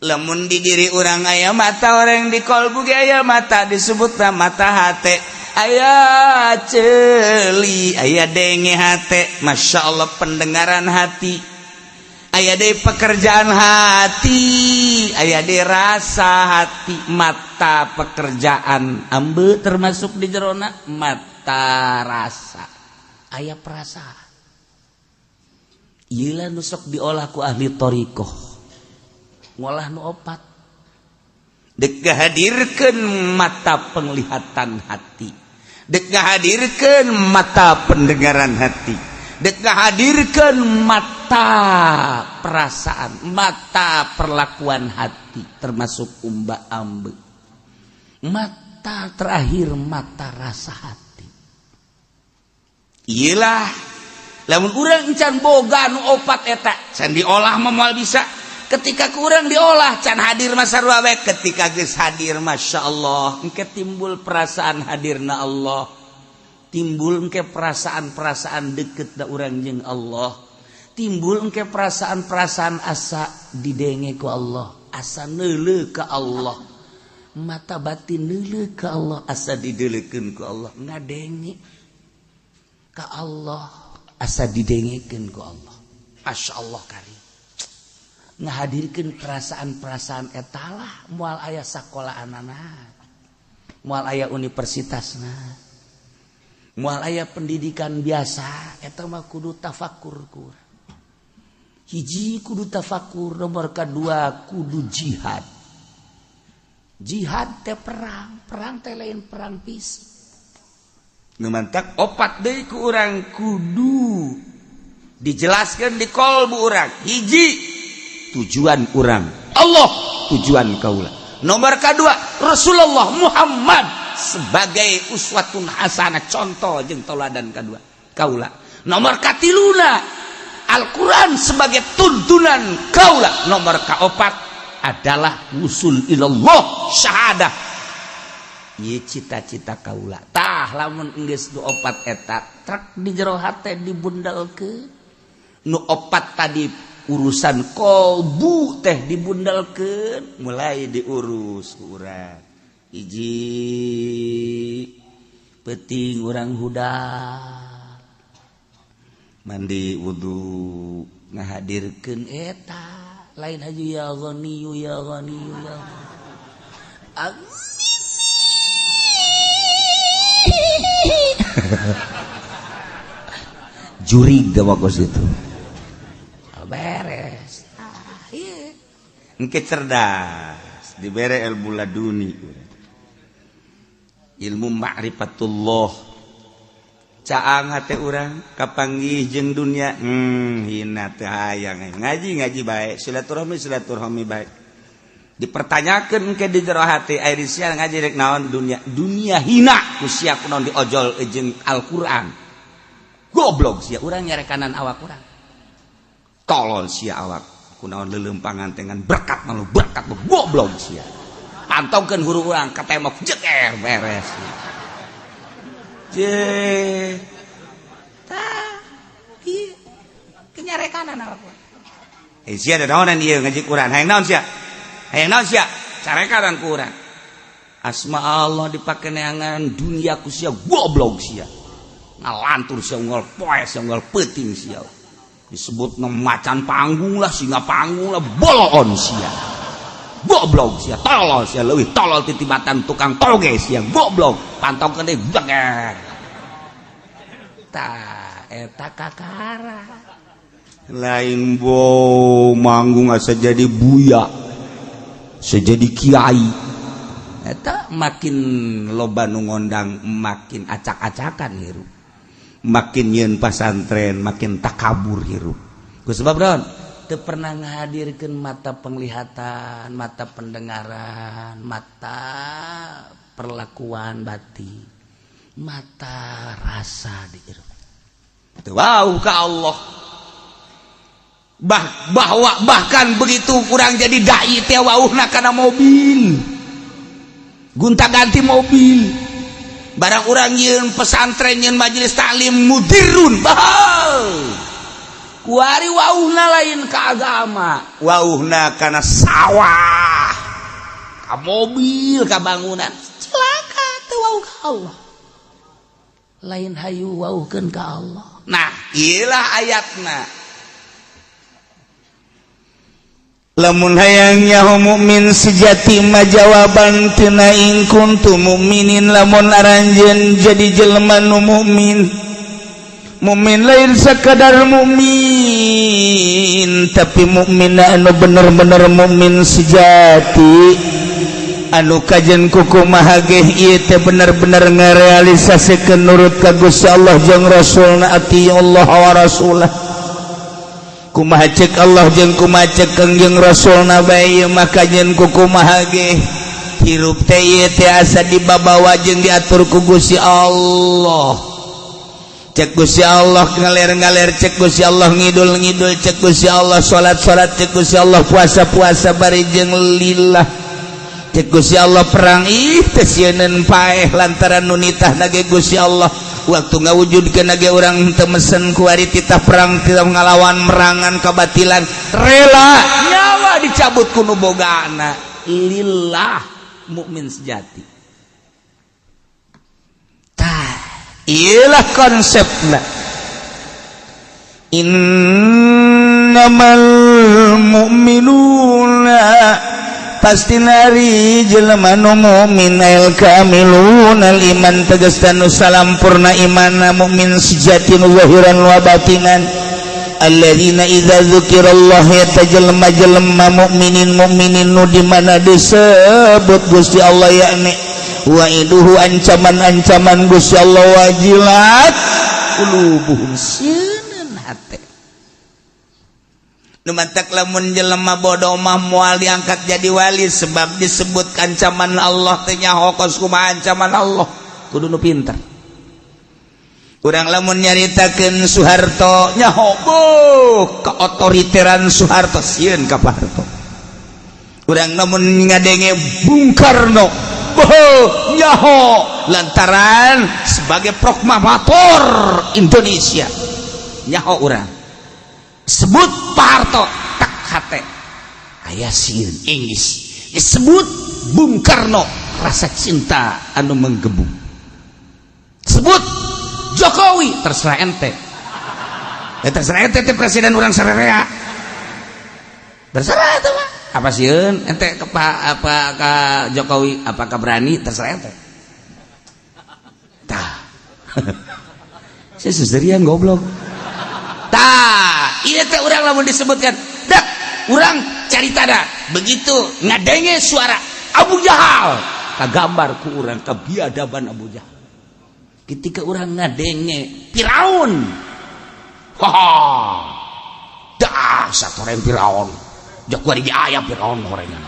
[SPEAKER 1] Lamun di diri urang aya mata, orang di kolbu ge aya mata, disebutna mata hate. Aya ceuli, aya denge hate, Masya Allah, pendengaran hati. Aya deui pekerjaan hati, aya deui rasa hati. Mata pekerjaan ambe termasuk di jerona mata rasa, aya perasaan. Ieu nu sok diolah ku ahli thoriqoh, ngolah nu opat. Dek ngahadirkeun mata penglihatan hati, dek ngahadirkeun mata pendengaran hati, dek ngahadirkeun mata perasaan, mata perlakuan hati, termasuk umba ambe, mata terakhir, mata rasa hati. Iyalah, lamun urang can boga nu opat eta, can diolah mah moal bisa. Ketika kurang diolah, can hadir masa bae. Ketika geus hadir, Masya Allah, engke timbul perasaan hadirna Allah, timbul engke perasaan-perasaan deket da urang jeung Allah, timbul engke perasaan-perasaan asa didenge ku Allah, asa neuleu ka Allah, mata batin neuleu ka Allah, asa dideulekeun ku Allah, ngadenge ka Allah, asa didengekeun ku Allah. Masya Allah, kari ngahadirkeun perasaan-perasaan etalah moal aya sakolahanana, moal aya universitasna, moal aya pendidikan biasa. Eta mah kudu tafakur ku. Hiji kudu tafakur, nomor kedua kudu jihad. Jihad teh perang, perang teh lain perang fisik. Nu mantak opat deui ku urang kudu dijelaskan di kolbu urang. Hiji, tujuan urang Allah, tujuan kaula. Nomor kedua, Rasulullah Muhammad sebagai uswatun hasanah, contoh jeung toladan kedua kaula. Nomor katiluna, Al-Quran sebagai tuntunan kaula. Nomor kaopat adalah wusul ilallah, syahadah. Ieu cita-cita kaula. Tah, lamun geus nu opat eta trek di jero hate dibundelkeun, nu opat tadi urusan kolbu teh dibundelkeun, mulai diurus ku urang. Hiji, penting urang hudang, mandi, wudhu, ngahadirkeun eta lain haji ya ghaniyu, ya ghaniyu, ya Amin. Jurig teh kos itu beres. Ah, iya. Engke cerdas, dibere ilmu laduni, ilmu ma'rifatullah. Caang hate urang kapanggih jeung dunia, hina, teu hayang ngaji, ngaji bae, silaturahmi, silaturahmi bae. Dipertanyakan ke di jero hati, ari sia ngaji rek naon? Dunia, dunia hina ku sia, kunaon diojol jeung Al-Qur'an? Goblok sia. Urang nyarekanan awak urang, tolol sia awak, kunaon leuleumpangan dengan berkat malu berkat? Goblok sia. Pantaukeun huruf urang ka tembok, jeger, beres. Je tah, ieu kenyarekanan awak urang. Eh, sia da naonan ieu ngaji Quran? Hayang naon sia? Hayang naon sia? Carekanan ku urang. Asma Allah dipake neangan dunia ku sia, goblok sia. Ngalantur sia, unggal poe sia, unggal peuting sia. Disebut macan panggung lah, singa panggung lah, boloon sia. Goblok sia, tolol sia, leuwih tolol titibatan tukang toge sia, goblok. Pantaukeun deui, jeger. Tah, eta kakara. Lain bo manggung asa jadi buya, sejadi kiai. Eta makin loba nu ngondang, makin acak-acakan hirup, makin nyeun pasantren, makin takabur hirup. Ku sebab naon? Teu pernah ngahadirkeun mata penglihatan, mata pendengaran, mata perlakuan batin, mata rasa di hirup. Teu wau ka Allah. Bahwa bahkan begitu kurang jadi dai teh wauhna kana mobil, gonta ganti mobil. Barang urang nyieun pesantren, nyieun majelis taklim, mudirun bah kuari wauhna lain ka agama, wauhna kana sawah, ka mobil, ka bangunan. Celaka, teu wauh ka Allah, lain hayu wauhkeun ka Allah. Nah, iyalah ayatna. Lamun hayang nyaho mukmin sejati mah, jawaban tina in kuntum mukminin, lamun aranjeun jadi jelema nu mukmin. Mukmin lain sekadar mukmin, tapi mukmin anu bener-bener mukmin sejati, anu kajen kukumaha ge ieu teh bener-bener ngarealisasikeun nurut ka Gusti Allah jeung Rasulna. Ati Allah wa rasulah, kumaha cek Allah jeung kumaha cek Kangjeng Rasulna bae, maka nyeun kukumaha ge hirup teh ieu teh asa dibabawa jeung diatur ku Gusti Allah. Cek Gusti Allah ngaler-ngaler, cek Gusti Allah ngidul-ngidul, cek Gusti Allah salat-salat, cek Gusti Allah puasa-puasa bari jeung lillah, cek Gusti Allah perang, ih teh sieun paeh lantaran nu nitahna ge Gusti Allah. Waktu ngawujudkeun ge urang teu mesen, kuari titah perang, titah ngalawan merangan kebatilan, rela nyawa dicabut ku nu bogana, lillah, mukmin sejati. Tah, iyalah konsepna innamal mu'minuna, pasti nari jelema nu mukmin, al kamilun al iman, tegas nu salampurna imana, mukmin sejati nu zahiran wa batinan. Alladzina idza dzukirallah, eta jelema-jelema mukminin mukminin nu di mana disebut Gusti Allah, yakni wa'iduhu, ancaman-ancaman Gusti Allah, wajilat qulubuhum, sieun hate. Nu matak lamun jelema bodoh mah moal diangkat jadi wali, sebab disebut ancaman Allah teh nyaho kos kumaha ancaman Allah. Kudu nu pinter. Urang lamun nyaritakeun Soeharto nyaho, boh, keotoriteran Soeharto, sieun ka Pak Harto. Urang lamun ngadenge Bung Karno, boh, nyaho lantaran sebagai proklamator Indonesia, nyaho urang. Sebut Pak Harto, tak hate aya sieun Inggris. Disebut Bung Karno, rasa cinta anu menggebu. Sebut Jokowi, terserah ente ya, terserah ente teh presiden urang sarerea, terserah itu mah. Apa sieun ente ke Pak, apa ke Jokowi, apakah berani, terserah ente. Tah, saya seserian goblok. Tah, ieu teh urang lamun disebutkan dak urang carita dah, begitu ngadenge suara Abu Jahal, kagambar ku urang kebiadaban Abu Jahal. Ketika urang ngadenge Firaun, haha, dah satu Firaun jakuari aya Firaun horengan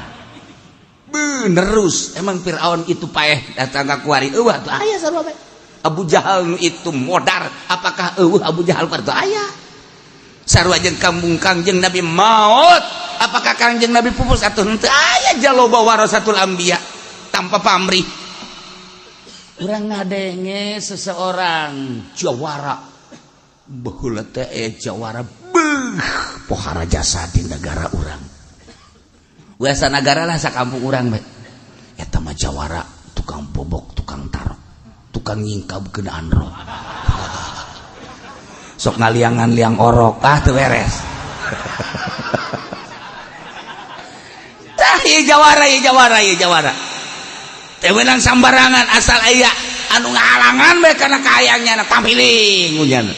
[SPEAKER 1] benerus. Emang Firaun itu paeh datang ka kuari? Eueuh tuh aya sarua bae. Abu Jahal itu modar, apakah eueuh Abu Jahal kuari? Tuh aya sarua jeung kampung Kangjeng Nabi maut. Apakah Kangjeng Nabi pupus atau henteu? Aya jaloba warasatul anbiya tanpa pamrih. Urang ngadenge seseorang jawara, baheula teh aya jawara, beuh, pohara jasa di negara urang, biasa negara lah, sakampung urang bae. Eta mah jawara, tukang bobok, tukang tarok, tukang nyingkab kenaan roh, sok ngaliangan liang orok, ah, teu beres. Tah, ieu jawara, ieu jawara, ieu jawara teu meunang sambarangan. Asal aya anu ngahalangan bae kana kahayangnya na, tampiling kunyana.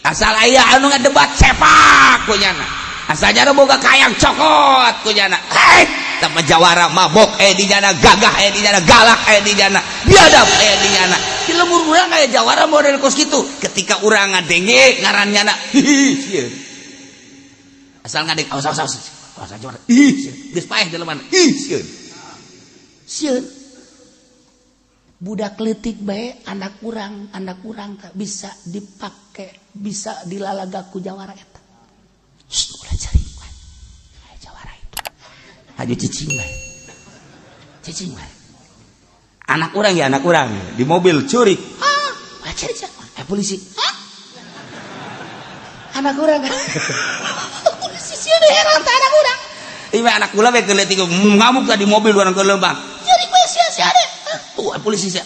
[SPEAKER 1] Asal aya anu ngadebat, sepak kunyana. Asal jaro boga kahayang, cokot kunyana. Hei, tah jawara mabok eh di nyana, gagah eh di nyana, galak eh di nyana, biadab eh di nyana. Di lembur urang aya jawara model kos kitu. Ketika urang ngadenge ngaran nyana, hihi, sieun. Asal ngadenge, awas, awas, awas, awas jawara, ih, sieun. Geus paeh jelema, ih, sieun, sieun. Budak leutik bae, anak urang, anak urang tak bisa dipake, bisa dilalaga ku jawara eta. Shh, ulah cari wae. Aya jawara itu, haju cicing bae, cicing bae. Anak urang ya, anak urang di mobil curi, ah, ulah cari, cari eh polisi. Ah, anak urang polisi sieun, heran teh anak urang. Iya, anak kula bae keur leutik ngamuk di mobil urang ke lembang, curi bae sia sia deh. Tuh polisi sia.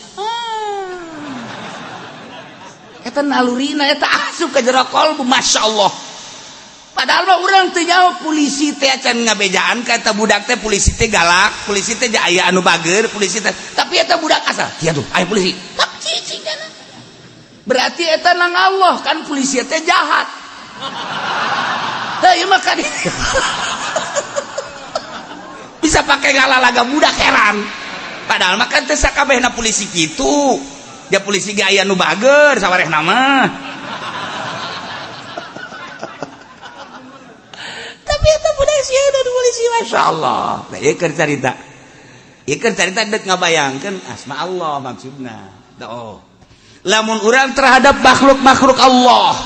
[SPEAKER 1] Eta nalurina eta asup ke jero kolbu, masya Allah. Padahal mah urang teu nyaho polisi teh, acan ngabejaan ka eta budak teh polisi teh galak, polisi teh aya anu bager, polisi teh. Tapi eta budak asal, kieu tuh, aya polisi. Tak cicing kana. Berarti eta nang Allah kan polisi teh jahat. Tah, ieu mah kan bisa pakai ngalalaga budak, heran. Padahal mah kan teu sakabehna polisi kitu. Dia polisi ge aya nu bager sawarehna mah. Tapi eta budak sieun polisi, masya Allah. Nah, ieu keur carita. Ieu keur carita dek ngabayangkeun asma Allah maksudna. Oh. Lamun urang terhadap makhluk-makhluk Allah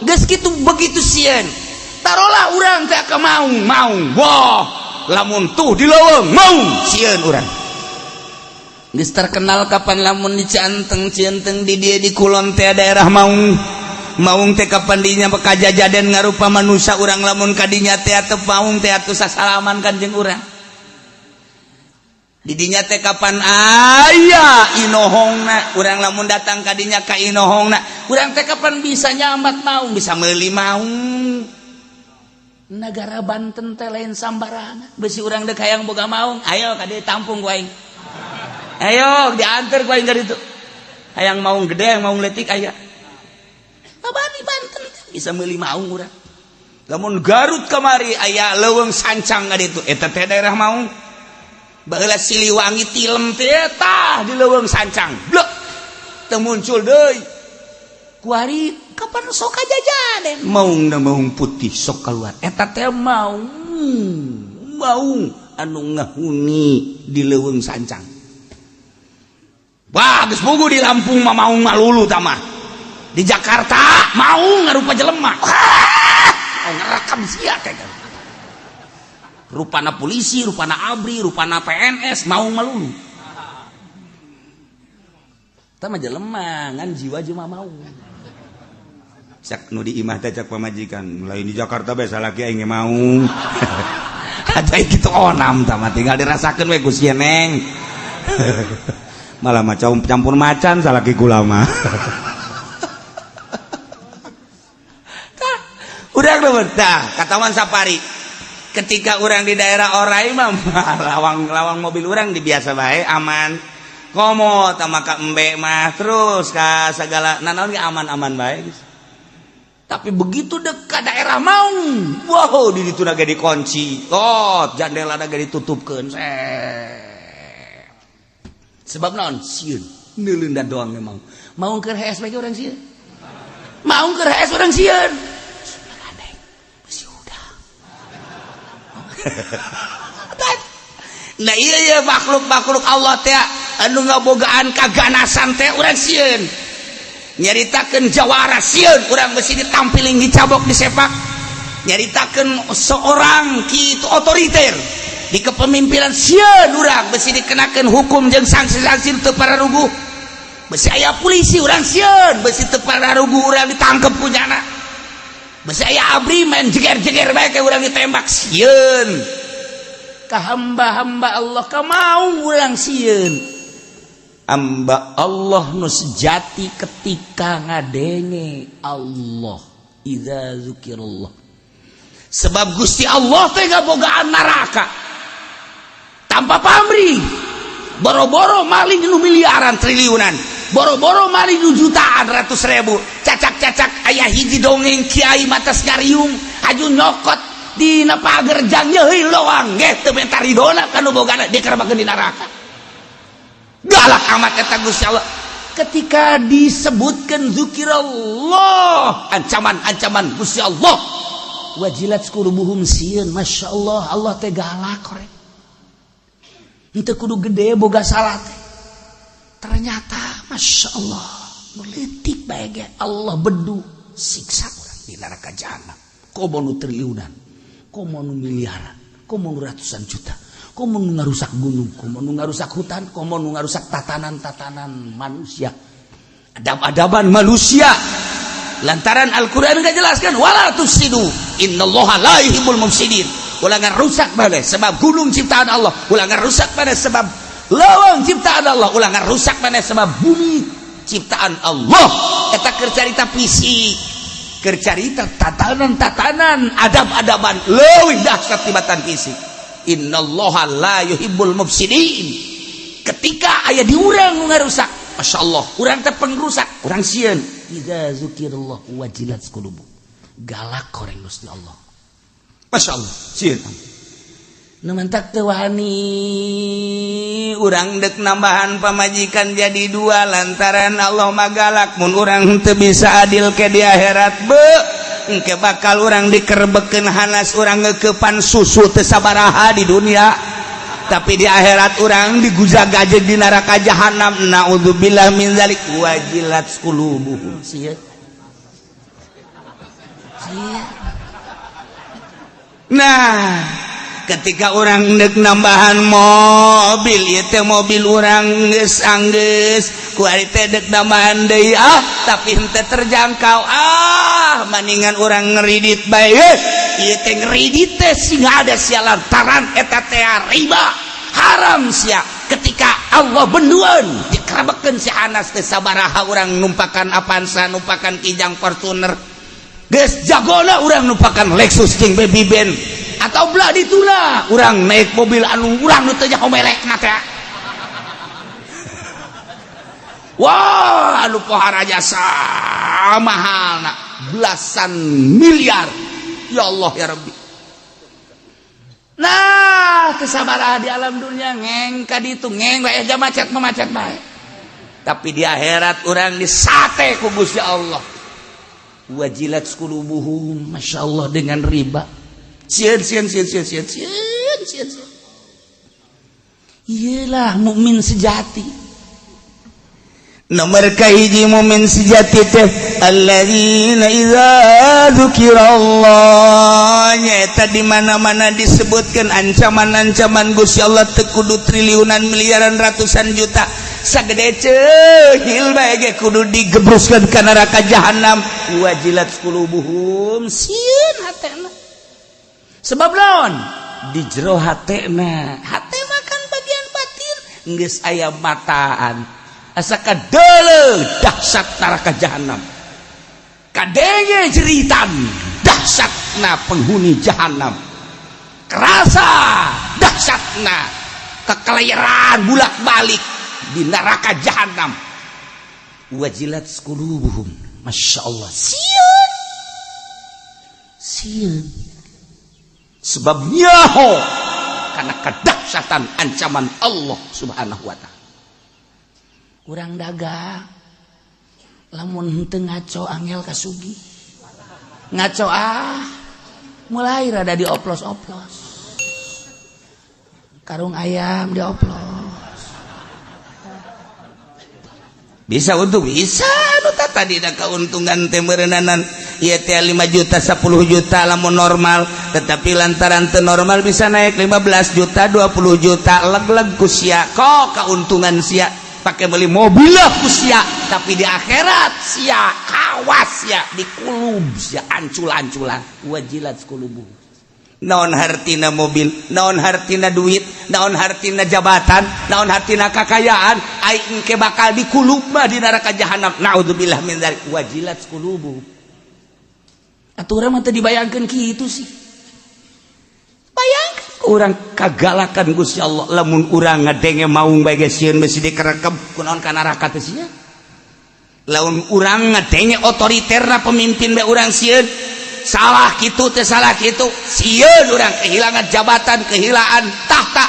[SPEAKER 1] geus kitu begitu sieun. Tarolah urang teh ka maung, maung. Wah, lamun tuh di leuweung maung, sieun urang. Geus terkenal kapan lamun di Cianteng, Cianteng di dia di kulon teh daerah Maung. Maung teh kapan dinya kajajaden ngarupa manusia. Urang lamun kadinya teh atau maung teh atuh sasalaman kanjeng urang. Didinya teh kapan aya inohongna, urang lamun datang kadinya ka inohongna, urang teh kapan bisa nyamat maung, bisa meuli maung. Negara Banten teh lain sambarangan. Besi urang dek hayang boga maung, ayo ka dieu tampung ku aing. Ayo diantar ku aing dari itu. Hayang maung gede, hayang maung leutik aya. Abani Banten. Bisa meuli maung urang. Lamun Garut kamari aya leuweung sancang ka ditu, eta teh daerah maung. Baheula Siliwangi tilem teh tah di leuweung sancang. Blek. Teu muncul deui. Kuari kapan sok jajanen maung na maung putih sok keluar. Eta teh maung. Maung anu ngahuni di leuweung sancang. Wah, geus pugu di Lampung mah maung malulu tah mah. Di Jakarta maung ngarupa jelema. Wah, ngerekam sia teh. Rupana polisi, rupana ABRI, rupana PNS, maung malulu. Tah mah jelema ngan jiwa jelema maung. Cak nu di imah teh cak pamajikan, lain di Jakarta bae salaki aing ge maung. Aja kitu onam tah mah tinggal dirasakeun we ku sia neng. Malah macam campur macan salaki kula mah. Urang nu tah katawan safari. Ketika urang di daerah Orai mah lawang-lawang mobil urang di biasa bae aman. Komo tah maka embe mah terus ka segala nanaon ge aman-aman bae geus. Tapi begitu dekat daerah maung, wow di ditu ge dikunci. Oh, jandela ge ditutupkeun. Sebab naon? Sieun. Neuleundan doang memang. Maung keur hees bae urang sieun. Maung keur hees urang sieun. Gandeng. Besi udang. Nah iya iya makhluk-makhluk Allah teh anu ngabogaan kaganasan teh urang sieun. Nyaritakeun jawara sieun urang besi ditampiling dicabok disepak. Nyaritakeun seorang kitu otoriter di kepemimpinan sieun urang besi dikenakeun hukum jeung sanksi-sanksi teu pararuguh. Besi aya polisi urang sieun besi teu pararuguh urang ditangkep ku nyana. Besi aya ABRI main jeger-jeger bae ke urang ditembak sieun. Ka hamba-hamba Allah ka mau urang sieun. Hamba Allah nu sejati ketika ngadenge Allah idza zukirullah. Sebab Gusti Allah teh ngabogaan neraka tanpa pamrih. Boro-boro maling nu miliaran triliunan, boro-boro maling nu jutaan ratus ribu, cacak-cacak aya hiji dongeng kiai matas ngariung haju nyokot dina pager jang nyeuhi loang ge teu menta ridona ka nu bogana dikerebakeun di neraka. Galak amat eta Gusti Allah ketika disebutkan zikirullah, ancaman-ancaman Gusti Allah wajilat qulubuhum sieun. Masya Allah, Allah teh galak korek. Henteu kudu gede boga salah teh. Ternyata Masya Allah leutik bae ge Allah bedu siksa urang di neraka jahanam. Komo nu triliunan, komo nu miliaran, komo nu ratusan juta, komo nu ngarusak gunung, komo nu ngarusak hutan, komo nu ngarusak tatanan-tatanan manusia, adab-adaban manusia. Lantaran Al-Qur'an enggak jelaskan wala tufsidu innallaha la yuhibbul mufsidin. Ulah ngarusak maneh sebab gunung ciptaan Allah, ulah ngarusak maneh sebab leuweung ciptaan Allah, ulah ngarusak maneh sebab bumi ciptaan Allah. Eta keur carita fisik, keur carita tatanan-tatanan, adab-adaban leuwih dahsyat tibatan fisik. Innallaha la yuhibbul mufsidin. Ketika aya di urang nu ngarusak, Masya Allah, urang teh pengrusak, urang sieun. Idza zukirullah wajilat qulubuhum. Galak koreng Gusti Allah. Masya Allah, sieun. Nu mantak teu wani urang dek nambahan pamajikan jadi dua lantaran Allah mah galak mun urang teu bisa adil ke di akhirat be engke bakal urang dikerebekeun hanas urang ngeukepan susu teu sabaraha di dunia tapi di akhirat urang digujag-gajeg di neraka jahanam. Naudzubillah min zalik. Wajilat qulubuhum. Sieun. Sieun. Nah, ketika urang dek nambahan mobil ieu teh mobil urang geus anggeus ku ari teh dek nambahan deui ah tapi henteu terjangkau ah maningan urang ngeridit bae ieu teh ngeridit teh sing ada sia lantaran eta teh riba haram sia. Ketika Allah benduan dikerebekeun si Anas teh sabaraha urang numpakan Avanza, numpakan Kijang, Fortuner, geus jagona urang numpakan Lexus jeung Baby Benz atau belah dituna urang naik mobil anu urang nu teu nyaho merekna teh. Wah, anu pohara jasa mahalna Belasan miliar. Ya Allah ya Rabbi. Nah, kesabaran di alam dunia ngeng ka ditu ngeng bae aja macet mah macet bae. Tapi di akhirat urang disate ku Gusti Allah. Wajilat qulubuhum, Masya Allah, dengan riba. Sieun sieun sieun sieun sieun sieun sieun sieun. Iyalah mukmin sejati. Nomor kahiji mukmin sejati teh alladzina idza dzukirallah, nyaeta di mana-mana disebutkan ancaman-ancaman Gusti Allah teu kudu triliunan, miliaran, ratusan juta, sagede ceuhil bae ge kudu digebruskeun ka neraka jahanam. Wajilat qulubuhum, sieun hatena. Sebab naon? Di jero hatena, hate mah kan bagian batin, geus aya mataan asa kadeuleu dahsyat neraka jahanam, kadenge jeritan dahsyatna penghuni jahanam, kerasa dahsyatna kekelayaran bulak-balik di neraka jahanam. Wajilat qulubuhum, Masya Allah, sieun sieun sebab nyaho karena kedahsyatan ancaman Allah Subhanahu wa Ta'ala. Urang dagang lamun henteu ngaco angel kasugi ngaco, ah, mulai rada dioplos-oplos, karung ayam dioplos, bisa untuk bisa nu tadi da keuntungan teh meureunana ieu teh 5 juta, 10 juta lamun normal, tetapi lantaran teu normal bisa naik 15 juta, 20 juta. Leg-leg ku sia kok keuntungan, sia pakai beli mobil lah ku sia, tapi di akhirat sia kawas sia dikulub sia ancul-anculan. Wajilat qulubu. Naon hartina mobil, naon hartina duit, naon hartina jabatan, naon hartina kakayaan, aing ke bakal dikulub mah di neraka jahanam. Naudzubillah min dzalik. Wajilat qulubu. Atuh urang mah teu dibayangkeun kitu sih. Bayangkeun urang kagalakan Gusti Allah, lamun urang ngadenge maung bae ge sieun besi dikerekep, kunaon ka neraka teh sia. Lamun urang ngadenge otoriterna pemimpin bae urang sieun, salah kitu teh, salah kitu, sieun urang kehilangan jabatan, kehilangan tahta,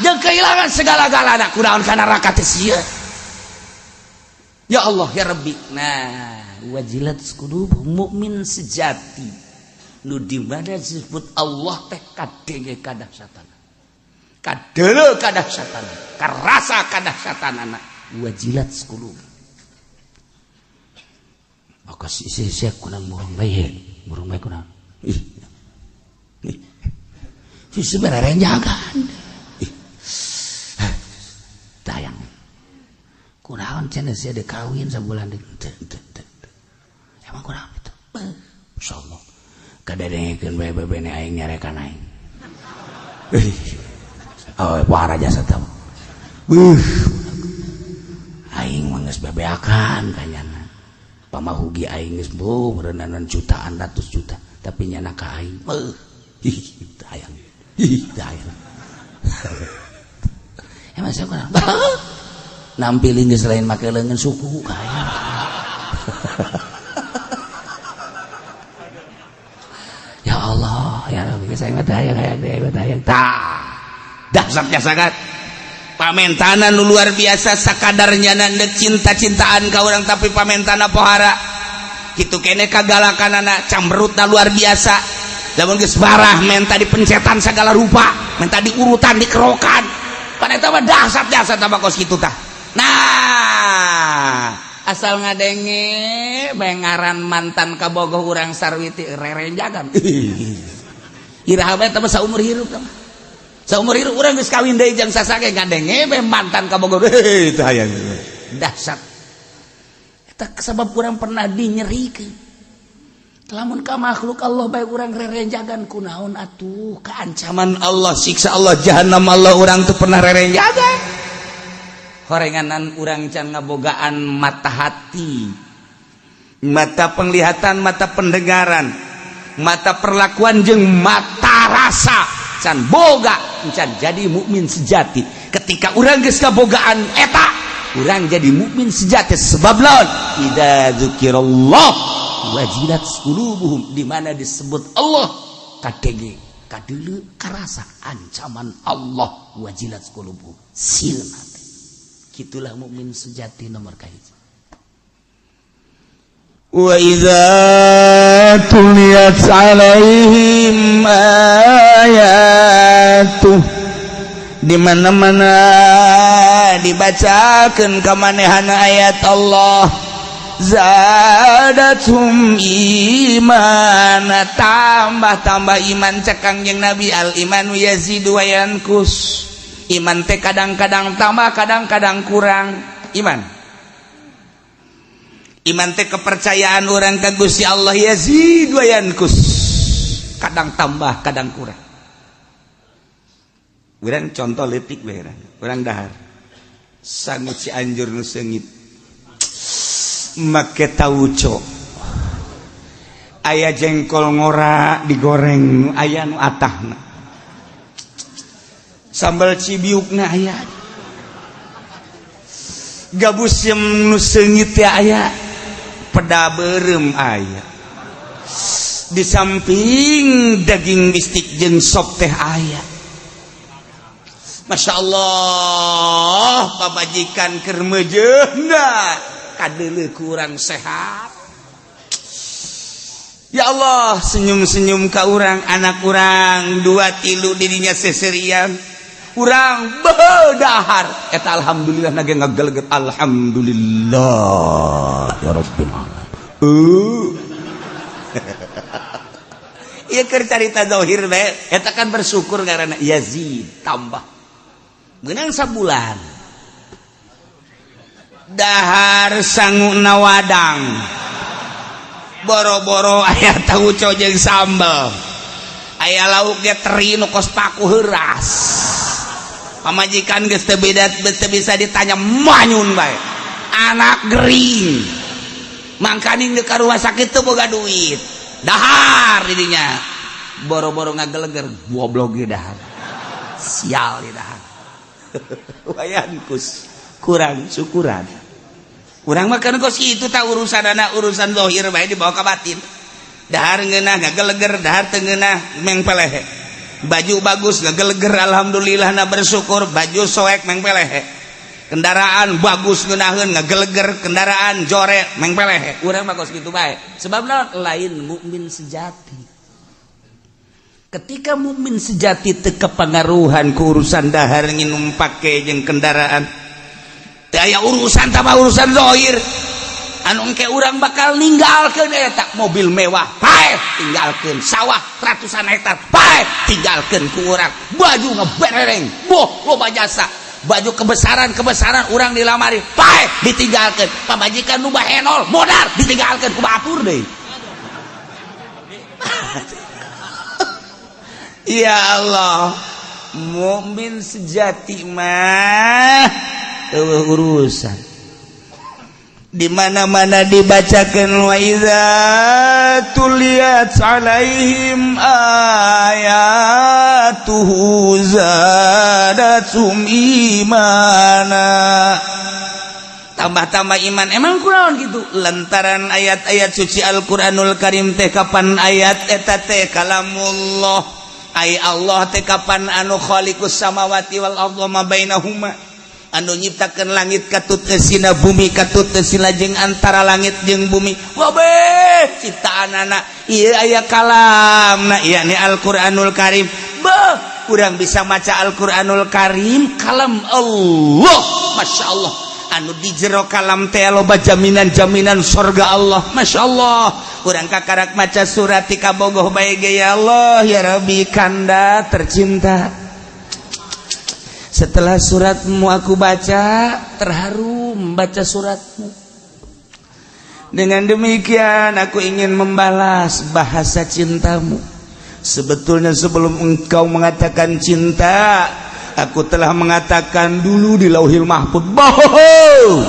[SPEAKER 1] jeung kehilangan segala-galana, kunaon ka neraka teh sieun. Ya Allah ya Rabbi. Nah, wajilat qulubu mukmin sejati nu di mana disebut Allah teh kadenge kadahsyatan, kadeuleu kadahsyatan, karasa kadahsyatanana. Wajilat qulub. Maka si si kurang murung bae, murung bae kunaon? Ih, ih, si sebenarnya jagaan. Ih, tayang kunaon cenah sia deuk kawin sabulan deui? Teu teu teu, emang kunaon itu? Insyaallah kadengekeun bae bebene aing nyarekan aing. Oh, pohara jasa teh. Beuh, aing mah geus bebeakan kanyana pamahugi aing geus beuh meureunan jutaan, ratus juta, tapi nyana ka aing. Beuh, ih, hayang, ih, hayang. Emang saya kurang nampilin geus lain make leungeun suku ka aing. Ya Allah ya Rabbi, saya mah hayang hayang hayang hayang. Tah, dahsyatnya sangat pamentanan nu luar biasa. Sakadarnya dek cinta-cintaan ka urang, tapi pamentana pohara kitu kene kagalakan anak camberutna luar biasa. Lamun geus barah menta dipencetan segala rupa, menta diurutan, dikerokan, pada eta mah dahsyat jasa tambah kos kitu tah. Nah, asal ngadenge bae ngaran mantan kabogoh urang sarwiti, rerenjagan iraha bae. Tah, saumur hirup tah, saumur hirup urang geus kawin deui jeung sasake, ngadenge bae mantan kabogoh, heuh, teu hayang. Dahsyat eta sebab urang pernah dinyerikeun. Lamun ka makhluk Allah bae urang rerenjagan, kunaon atuh keancaman Allah, siksa Allah, jahanam Allah, urang tuh pernah rerenjagan. Horenganan urang can ngabogaan mata hati, mata penglihatan, mata pendengaran, mata perlakuan jeung mata rasa can boga, can jadi mukmin sejati. Ketika urang geus kabogaan eta, urang jadi mukmin sejati. Sebab lawan idza dzukirallah. Wajilat qulubuhum, di mana disebut Allah kadenge, kadeuleu, karasa ancaman Allah, wajilat qulubuhum, sieun hate. Kitulah mukmin sejati nomor kahiji.
[SPEAKER 2] Wa idza tuliyat alaihim ayatuh,
[SPEAKER 1] di mana-mana dibacakeun ka manehana ayat Allah, zadathum imana, tambah-tambah iman. Cek Kangjeng Nabi, al imanu yazidu wa yanqus, iman teh kadang-kadang tambah, kadang-kadang kurang. Iman, iman teh kepercayaan orang ke Gusti Allah, yazid wa yanqus, kadang tambah, kadang kurang. Urang contoh leutik bae, urang dahar sangu Cianjur nu seungit, make tauco, aya jengkol ngora digoreng, aya nu atahna, sambal cibiukna aya, gabus yang nu seungit ya aya, peda beureum aya, di samping daging bistik jeung sop teh aya. Masya Allah, pamajikan keur meujeuhna kadeuleu kurang sehat. Ya Allah, senyum-senyum ka urang, anak urang dua tilu dirinya seserian, urang bedahar eta alhamdulillah nage ngageleget, alhamdulillah ya rabbil alamin. Ieu keur carita zahir bae eta kan bersyukur karena yazid, tambah. Menang sabulan dahar sangu wadang, boro-boro aya tauco jeung sambel, aya lauknya teri nu kos paku heuras. Pamajikan geus teu beda, teu bisa ditanya, manyun bae. Anak gering, mangkaning di rumah sakit teu boga duit dahar didinya, boro-boro ngageleger, goblok ge dahar, sial di dahar. Wayanqus, kurang syukuran. Urang makan kos itu tak urusan anak, urusan zahir bae dibawa ke batin. Dahar ngeunah ngageleger, dahar teu ngeunah mengpelehe. Baju bagus ngageleger, alhamdulillah na bersyukur, baju soek mengpelehe. Kendaraan bagus ngeunaheun ngageleger, kendaraan jore mengpelehe. Urang mah kos kitu bae, sebabna lain mukmin sejati. Ketika mukmin sejati teu kepengaruhan ku urusan dahar, nginum, pake jeung kendaraan, teu aya urusan tambah urusan zahir. Anu engke urang bakal ninggalkeun eta mobil mewah paeh, tinggalkeun sawah ratusan hektar paeh, tinggalkeun ku urang baju ngeberereng boh loba jasa, baju kebesaran kebesaran urang dilamari paeh, ditinggalkeun pamajikan nu bahenol modal, ditinggalkeun ku batur deui. Ya Allah, mukmin sejati mah euweuh urusan. Di mana-mana dibacakan wa idza tuliyat alaihim ayatuhu zadatum imana, tambah-tambah iman. Emang kurang gitu lantaran ayat-ayat suci Al-Qur'anul Karim teh kapan ayat eta teh kalamullah, ay Allah teh kapan anu khaliqus samawati wal arda ma bainahuma, anu nyiptakeun langit katut eusina, bumi katut eusina, jeung antara langit jeung bumi, wabeh ciptaan anak ieu aya kalamna, yakni Al-Qur'anul Karim. Beuh, urang bisa maca Al-Qur'anul Karim, kalam Allah, Masya Allah, anu di jero kalam teh loba jaminan-jaminan sorga Allah. Masya Allah, urang kakarak maca surat ti kabogoh bae ge, ya Allah, ya Rabbi, kanda tercinta, setelah suratmu aku baca, terharu membaca suratmu. Dengan demikian aku ingin membalas bahasa cintamu. Sebetulnya sebelum engkau mengatakan cinta, aku telah mengatakan dulu di Lauhil Mahfud. Bohong,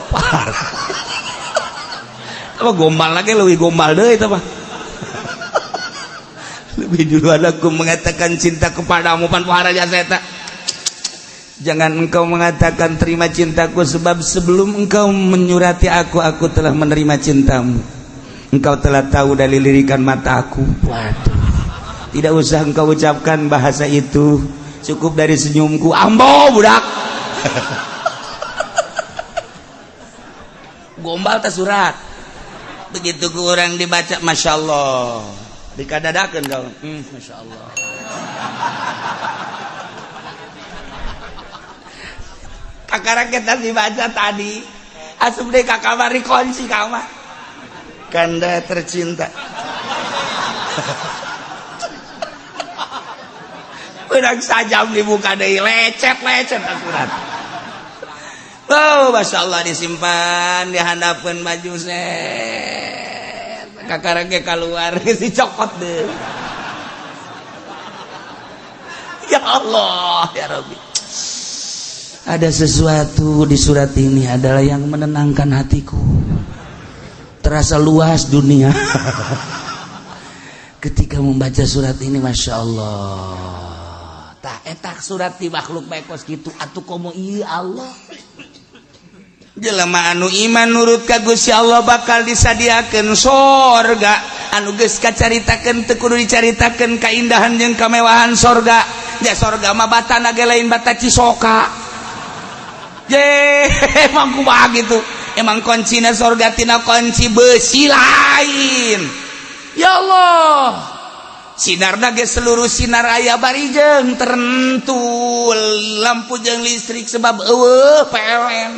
[SPEAKER 1] parah. Apa gombal lagi, lebih gombal deh itu apa. Lebih dulu aku mengatakan cinta kepadamu, pan pohara jasa eta. Jangan engkau mengatakan terima cintaku, sebab sebelum engkau menyurati aku telah menerima cintamu. Engkau telah tahu dari lirikan mataku. Waduh, tidak usah engkau ucapkan bahasa itu, cukup dari senyumku. Ambo budak. Gombal teh surat. Begitu ku urang dibaca, Masya Allah, dikadadakeun kau. Masya Allah. Kakara kita dibaca tadi, asup deh ka kamar dikunci kamar. Kanda tercinta. Urang sajam dibuka deui, lecet-lecet surat. Oh, Masya Allah, disimpan dihandapeun baju set. Kakara ge keluar dicokot deh. Ya Allah, ya Rabbi. Ada sesuatu di surat ini adalah yang menenangkan hatiku. Terasa luas dunia. Ketika membaca surat ini, Masya Allah. Tak etak surat di makhluk baik kos gitu. Atuh komo iya Allah. Jelema anu iman nurut ka Gusti Allah bakal disadiakeun sorga. Anu geus kacaritakeun teu kudu dicaritakeun kaindahan jeung kamewahan sorga. Ya sorga mah batana ge lain bata Cisoka. Je, emang kumaha gitu. Emang kuncina sorga tina kunci besi lain. Ya Allah. Sinarna ge seluruh sinar aya bari jeung tertentu lampu jeung listrik sebab eueuh PLN.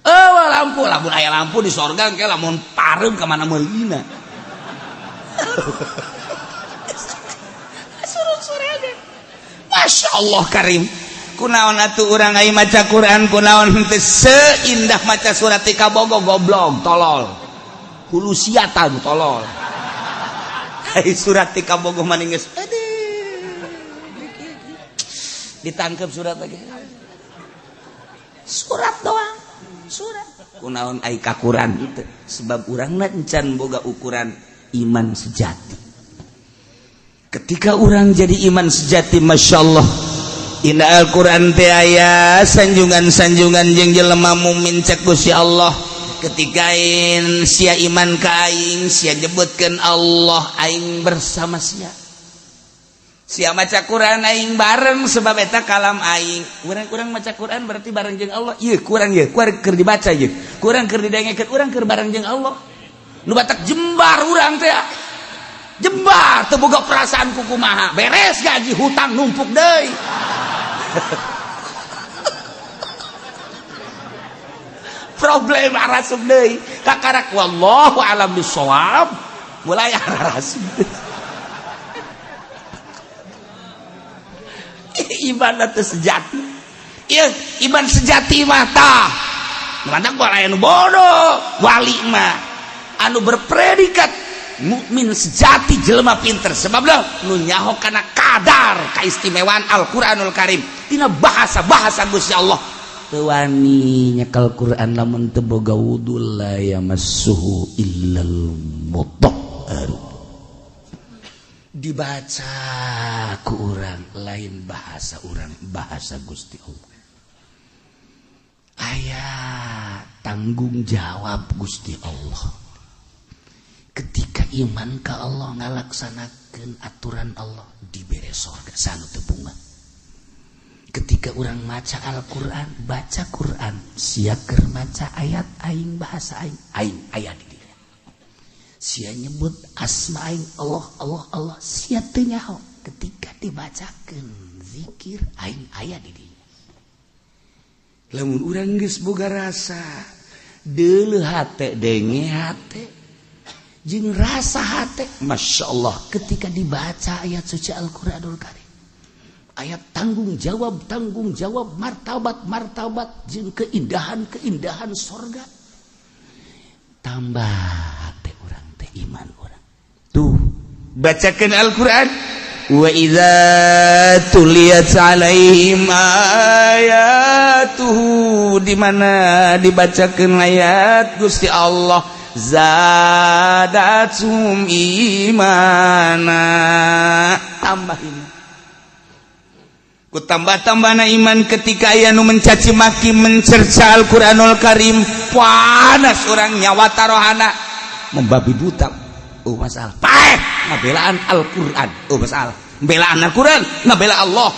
[SPEAKER 1] Eueuh lampu, lamun aya lampu di sorga engke lamun pareum ka mana meulina. Surut-surut. Masya Allah karim. Kunaon atuh urang ai maca Quran, kunaon henteu seindah maca surat ti kabogo, goblok tolol. Hulusiatan tolol. Ai surat ti kabogo maning geus aduh. Ditangkep surat lagi. Surat doang, surat. Kunaon ai kakuran itu sebab urangna encan boga ukuran iman sejati. Ketika urang jadi iman sejati, Masya Allah. Inna Al-Quran teh aya sanjungan-sanjungan jeung jelema mukmin cek Gusti Allah. Ketika sia iman ka aing, sia nyebutkeun Allah, aing bersama sia. Sia maca Quran aing bareng sebab eta kalam aing. Urang-urang maca Quran berarti bareng jeung Allah. Ieu kurang ieu, kurang keur dibaca ieu. Kurang keur didengekeun, urang keur bareng jeung Allah. Nu batak jembar urang teh. Jembar teu boga perasaan kukumaha. Beres gaji hutang numpuk deui. Problem arasup deui kakarak wallahu alam bisawab mulai arasup deui. Iman teu sejati. Ieu iman sejati mah tah. Mantap gua aya nu bodoh, wali mah anu berpredikat mukmin sejati jelema pinter sebab lah nu nyaho kana kadar kaistimewaan Al-Qur'anul Karim tina bahasa-bahasa Gusti Allah. Teu wani nyekel Quran lamun teu boga wudu la yamassuhu illal mutahhar. Dibaca ku urang lain bahasa urang, bahasa Gusti Allah. Aya tanggung jawab Gusti Allah. Ketika iman ka Allah ngalaksanakeun aturan Allah dibere sorga sanu teu bunga. Ketika urang maca Al-Qur'an, baca Qur'an, sia keur maca ayat aing bahasa aing, aing aya di dieu. Sia nyebut asma aing Allah Allah Allah, sia teu nyaho. Ketika dibacakeun zikir aing aya di dieu. Lamun urang geus boga rasa deuleuh hate denge hate jeung rasa hate, Masya Allah ketika dibaca ayat suci Al-Qur'anul Karim, ayat tanggung jawab, martabat, martabat jeung keindahan, keindahan sorga, tambah hate urang teh iman urang. Tuh bacakan Al-Qur'an, wa idza tuliyat alaihim ayatuhu, di mana dibacakeun ayat Gusti Allah, zadatsum imana, tambah iman. Ku tambah-tambahna iman ketika aya nu mencaci maki mencerca Al-Qur'anul Karim, panas urang nyawa tarohana. Membabi buta, oh masalah. Paeh ngabelaan Al-Qur'an, oh masalah. Belaan Al-Qur'an, ngabela Allah.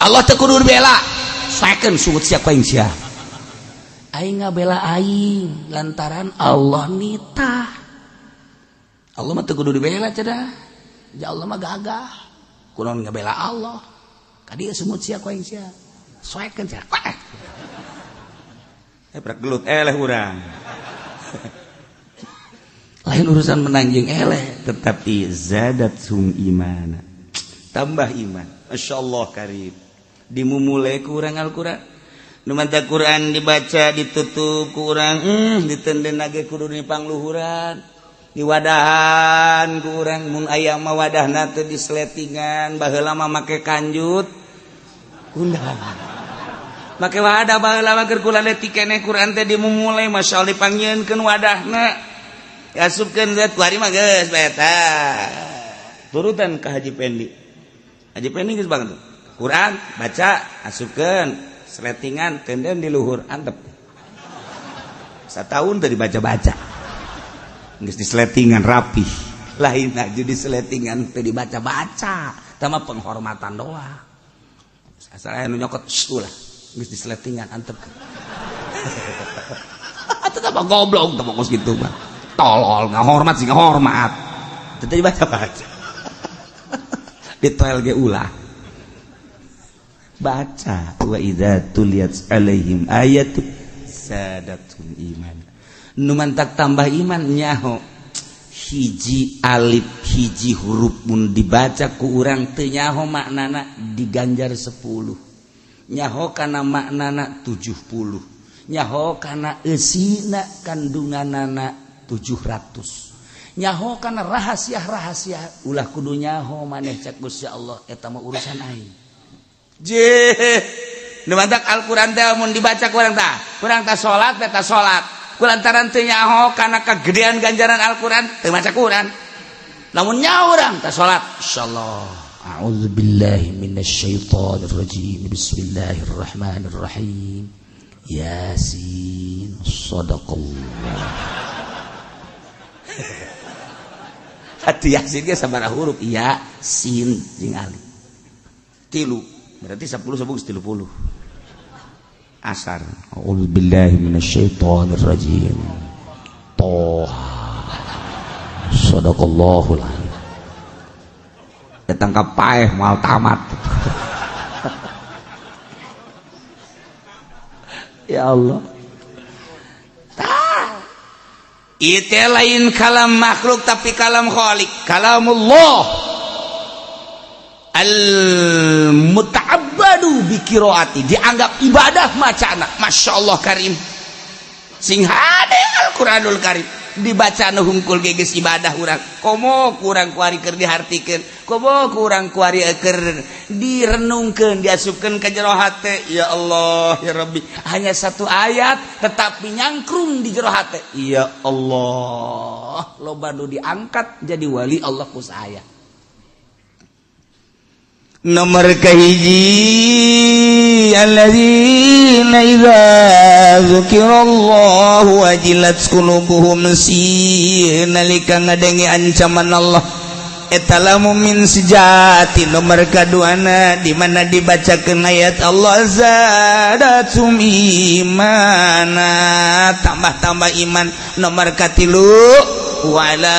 [SPEAKER 1] Allah teu kudu dibela. Soekeun sungut sia ku aing sia. Aing ngabela aing lantaran Allah nitah. Allah mah teu kudu dibela cenah. Ya Allah mah gagah. Kunaon ngabela Allah? Kadieu sungut sia ku aing sia. Soekeun sia. Eh, prak gelut eleh urang. Lain urusan menang jeung eleh, tetapi zadathum imana. Tambah iman. Masya Allah karim. Dimumule ku urang Al-Qur'an. Nu manta Quran dibaca ditutup ku urang, ditenden ge kudu dipangluhuran. Diwadahan ku urang, mun aya mah wadahna teh disletingan, baheula mah make kanjut. Kundang. Make wadah baheula mah keur kula leutik keneh Quran teh dimumule, masyaallah, dipanggieunkeun wadahna. Asupkeun zat kuari mah geus bae eta. Turutan ka Haji Pendi. Haji Pendi geus banget. Quran baca asupkeun sletingan tenden di luhur antep. Satahun teu dibaca-baca. Geus di sletingan rapih. Lain aja di sletingan teu dibaca-baca. Tama penghormatan doang. Asal aya nu nyokot ulah geus di sletingan antep. Tetap goblok teu kos kitu mah. Tolol, nggak hormat sih, nggak hormat. Tetep dibaca-baca. Di toel ge ulah. Baca wa idza tuliyat alaihim ayatu zadatum iman. Nu mantak tambah iman nyaho hiji alif, hiji huruf mun dibaca ku urang teu nyaho maknana diganjar 10, nyaho kana maknana 70, nyaho kana eusina kandunganana 700, nyaho kana rahasia-rahasia. Ulah kudu nyaho maneh, cek Gusti Allah, eta mah urusan aing. Je nu mantak Al-Qur'an teh mun dibaca ku urang tah, kurang tah salat teh, tah salat kulantaran teu nyaho kana kagedean ganjaran Al-Qur'an, teu maca Quran. Lamun nyaho urang tah salat, insyaallah.
[SPEAKER 2] A'udzu billahi minasyaitonir rajim. Bismillahirrahmanirrahim. Yasin. Sadaqallah.
[SPEAKER 1] Hati Yasin ge sabaraha huruf? Ya, sin jeung alif. Tilu. Berarti 10 10 30. Asar.
[SPEAKER 2] A'udzu billahi minasyaitonir rajim. Toha. Sadaqallahul azim.
[SPEAKER 1] Datang ka paeh moal tamat. Ya Allah. Tah. Itu lain kalam makhluk tapi kalam khalik, kalamullah. Al muta'abbadu bi qiraati, dianggap ibadah macana. Masya Allah karim. Sing hade Al-Qur'anul Karim dibaca nu hungkul ge geus ibadah urang. Komo kurang kuari keur dihartikeun, komo kurang kuari keur direnungkeun, diasupkeun ka jero hate. Ya Allah ya Rabbi, hanya satu ayat tetapi nyangkrung di jero hate. Ya Allah, loba nu diangkat jadi wali Allah ku saya. Nomor kahiji, alladzina idza dzukirallahu wajilat qulubuhum, si nalika ngadenge ancaman Allah eta mukmin sejati. Nomor kaduana, di mana dibacakeun ayat Allah zadatum imana, tambah-tambah iman. Nomor katilu, wala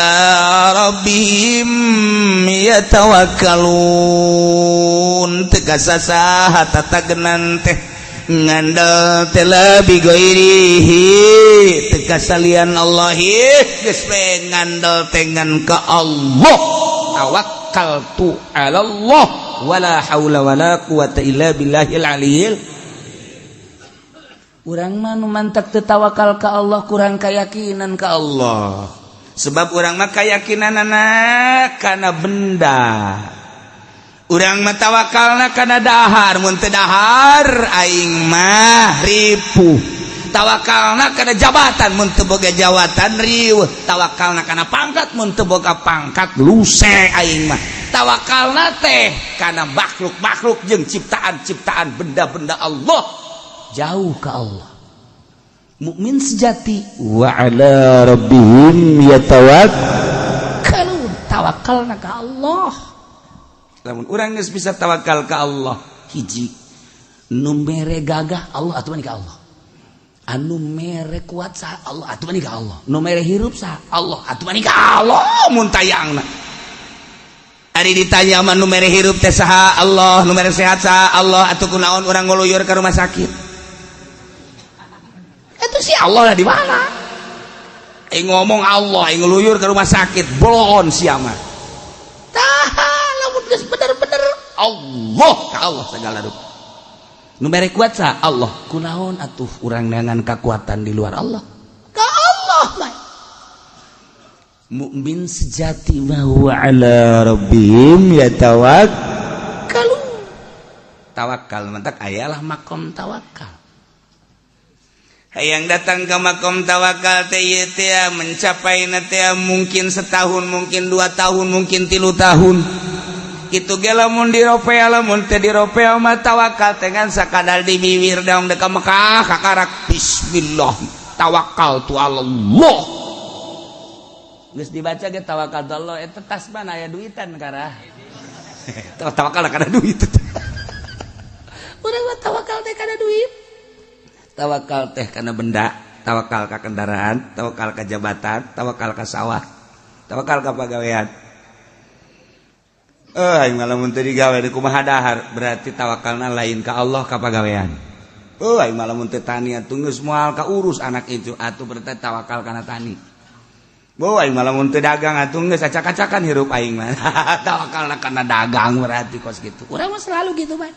[SPEAKER 1] rabbihim yatawakkalun, teu kasasaha tatagenan teh ngandel teh lebih ghairihi, teu kasalian Allah, geus we ngandel teh ngan ka Allah. Tawakkaltu ala Allah wala haula wala quwata illa billahil aliyil. Urang mah nu mantak teu tawakal ka Allah kurang keyakinan ka Allah, sebab urang mah keyakinanana kana benda. Urang mah tawakalna kana dahar, mun teu dahar aing mah ripuh. Tawakalna kana jabatan, mun teu boga jabatan riweuh. Tawakalna kana pangkat, mun teu boga pangkat luse aing mah. Tawakalna teh kana makhluk-makhluk jeung ciptaan-ciptaan benda-benda Allah, jauh ka Allah. Mukmin sejati
[SPEAKER 2] wa ala rabbihim yatawakkalun,
[SPEAKER 1] tawakkalna ka Allah. Lamun urang geus bisa tawakal ka Allah, hiji nu mere gagah Allah atuh ka Allah, anu mere kuat saha Allah atuh ka Allah, nu mere hirup saha Allah atuh ka Allah. Mun tayangna ari ditanya mah, nu mere hirup teh saha? Allah. Nu mere sehat saha? Allah. Atuh kunaon urang nguluyur ke rumah sakit? Itu si Allah lah di mana? Aing ngomong Allah, aing ngeluyur ke rumah sakit, bolon sia mah. Tah, lamun geus bener-bener Allah ka Allah segala rupa. Nu mere kuat saha? Allah. Kunaon atuh urang neangan kekuatan di luar Allah? Ka Allah bae. Mukmin sejati
[SPEAKER 2] wa huwa ala rabbihim yatawakkalun.
[SPEAKER 1] Tawakal mentak ayalah makom tawakal. Hayang datang ke makom tawakal teh ieu teh mencapai teh mungkin setahun, mungkin 2 tahun, mungkin 3 tahun. Itu ge lamun diropea, lamun teh diropea mah tawakal teh ngan sakadar di bibir dong. Dek ka Mekah kakarak bismillah tawakal tu Allah. Geus dibaca ge tawakal tu Allah, eta tas mana aya duitan karah. Tawakal kana duit. Urang mah tawakal teh kana duit. Tawakal teh kana benda, tawakal ka kendaraan, tawakal ka jabatan, tawakal ka sawah, tawakal ka pagawean. Eh, aing mah lamun teu digawe di kumaha dahar, berarti tawakalna lain ka Allah, ka pagawean. Oh, aing mah lamun teu tani atuh geus moal ka urus anak itu, atuh berarti tawakal kana tani. Bo, aing mah lamun teu dagang atuh geus acak-acakan hirup aing mah. Tawakalna kana dagang berarti kos kitu. Urang mah selalu gitu, bae.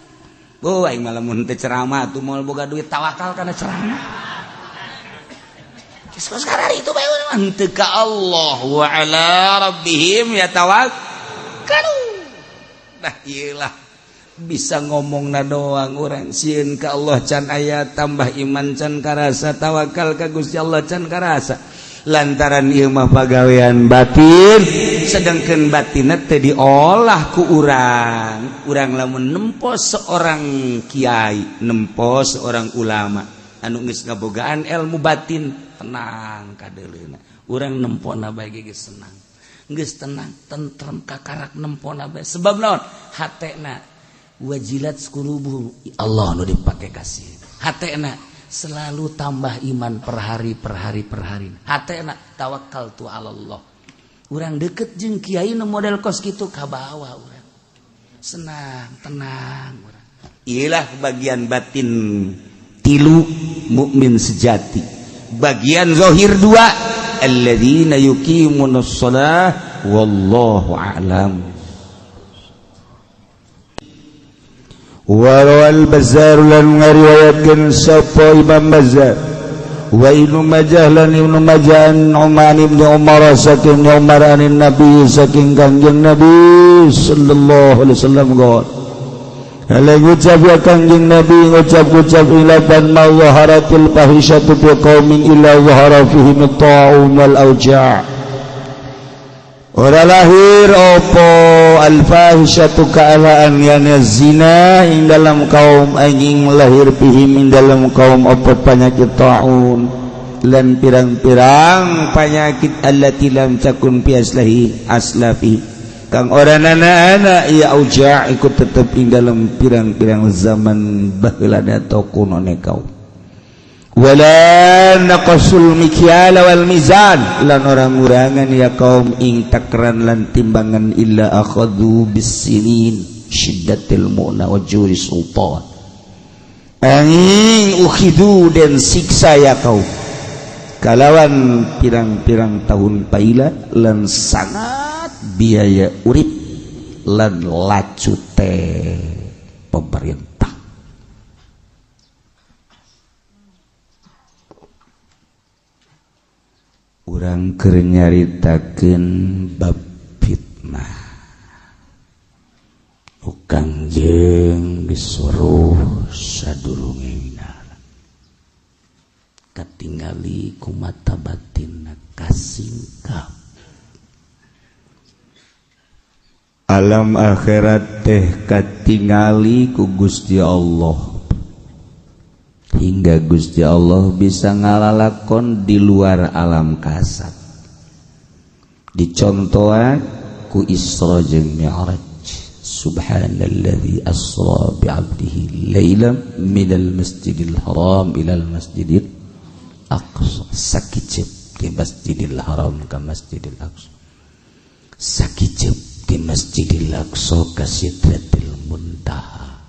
[SPEAKER 1] Bo, aing mah lamun teu ceramah atuh moal boga duit, tawakal kana ceramah. Geus kos itu bae urang mah henteu ka Allah, wa ala rabbihim yatawakkalun. Nah, iyalah bisa ngomong na doang orang sieun ka Allah can aya, tambah iman can karasa, tawakal ka Gusti Allah can karasa, lantaran ieu mah pagawean batin, sedangkan batin teh diolah ku urang. Urang lamun nempo seorang kiai, nempo seorang ulama anu geus ngabogaan ilmu batin, tenang kadeuleuna urang nempona bae geus senang, geus tenang tentrem kakarak nempona bae. Sebab naon? Hatena wajilat qulubuhum, Allah nu dipake kasih hatena selalu tambah iman per hari, per hari, per hari. Hatena tawakal tu Allah. Urang deket jeung kiai nu model kos kitu, kabawa urang senang, tenang urang. Iyalah bagian batin tilu mukmin sejati, bagian zahir dua, alladzina yuqimunas shalah. Wallahu a'lam.
[SPEAKER 2] Warawal Bazzar lan ngariwayatkeun sapa Imam Bazzar wa Ibnu Majah lan Ibnu Majah an Uman ibn Umar saking Umar anin Nabi saking Kangjeng Nabi sallallahu alaihi wasallam qol. Hale ngucap ya Kangjeng Nabi, ngucap-ngucap ilaban ma zaharatil fahisyatu fi qaumin illa zahara fihim at-ta'un wal auja'. Ora lahir opo al-fahisyatu kaalaan yani zina ing dalam kaum, anjing lahir bihim ing dalam kaum opo penyakit ta'un lan pirang-pirang penyakit allati lam takun fi aslahi aslafi kang ora nana ya auja ikut tetep ing dalam pirang-pirang zaman baheula atau kunone kaum. Wala naqasul mikyala wal mizan lan orang ngurangan ya kaum ing takran lan timbangan illa akhadhu bisinin syiddatil mu'na wa juri sultan angin ukhidu dan siksa ya kaum kalawan pirang-pirang tahun paila lan sangat biaya urip lan lacute pemerintah. Urang keur nyaritakeun bab fitnah. Ukang jeung disuruh sadurunge winara. Katingali ku mata batinna kasingkap. Alam akhirat teh katingali ku Gusti Allah.
[SPEAKER 1] Hingga Gusti Allah bisa ngalalakon di luar alam kasat. Dicontohan ku Isra jeung Mi'raj. Subhanalladzi asra bi'abdihi lailan minal masjidil haram ilal masjidil aqsa. Sakicep di Masjidil Haram ke Masjidil Aqsa. Sakicep di Masjidil Aqsa ka Sidratil Muntaha.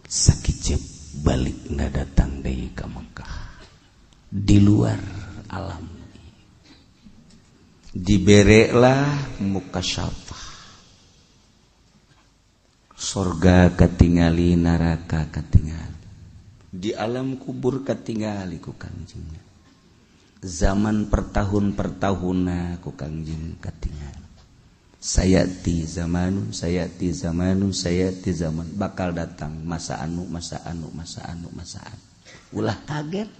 [SPEAKER 1] Sakicep balik nggak datang deui ka Mekah. Di luar alam dibereklah mukasyafah. Sorga katingali, neraka katingali, di alam kubur katingali ku Kangjeng. Zaman per tahun per tahunna ku Kangjeng katingali. Sayati zamanu, sayati zamanu, sayati zaman, bakal datang masa anu, masa anu, masa anu, masa anu. Ulah kaget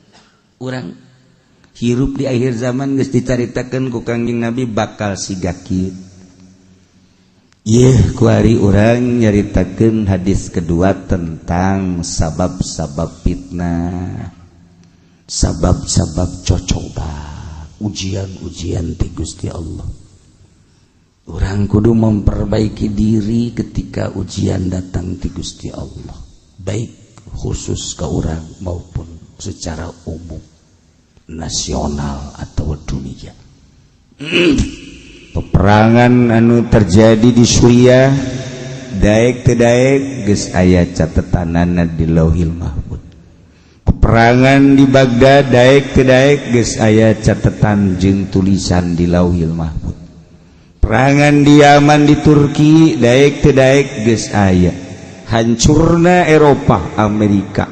[SPEAKER 1] urang hirup di akhir zaman, geus dicaritakeun ku Kangjeng Nabi bakal siga kieu. Yeuh, kuari urang nyaritakeun hadis kedua tentang sabab-sabab fitnah, sabab-sabab cocoba, ujian-ujian ti Gusti Allah. Urang kudu memperbaiki diri ketika ujian datang ti Gusti Allah, baik khusus ke urang maupun secara umum nasional atau dunia. Peperangan anu terjadi di Suriah, daek teu daek geus aya catetanana di Lauhil Mahfud. Peperangan di Baghdad, daek teu daek geus aya catetan jeung tulisan di Lauhil Mahfud. Perangan di Yaman, di Turki, daek teu daek geus aya. Hancurna Eropa, Amerika,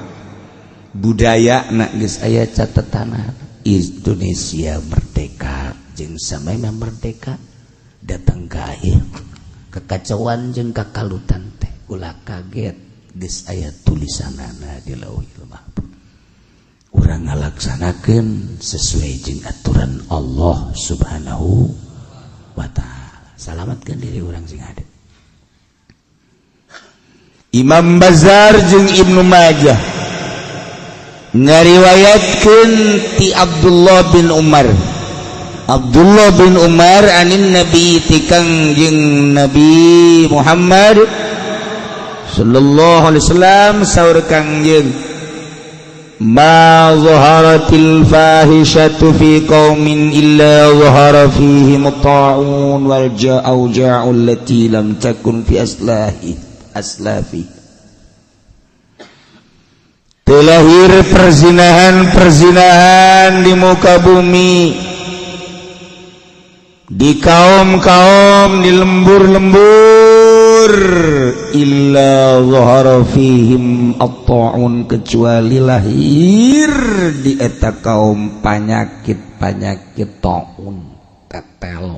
[SPEAKER 1] budaya na geus aya catetan. Indonesia merdeka jeung sampai merdeka datang ke akhir kekacauan jeung kakalutan teh ulah kaget, geus aya tulisanana di Lauhil Mahfuz. Urang ngalaksanakeun sesuai jeung aturan Allah Subhanahu wa Ta'ala, salamatkan diri urang sing ada. Imam Bazar jeung Ibnu Majah ngariwayatkeun ti Abdullah bin Umar, Abdullah bin Umar anin Nabi, ti Kangjeng Nabi Muhammad sallallahu alaihi wasallam, saur Kangjeng, "Ma zaharatil fahishatu fi qaumin illa zahara fihim ta'un wal auja'u allati lam takun fi aslahi aslafi." Terlahir perzinahan-perzinahan di muka bumi, di kaum-kaum, di lembur-lembur, illa zahara fihim at-ta'un, kecuali lahir di eta kaum penyakit-penyakit ta'un, tetelo,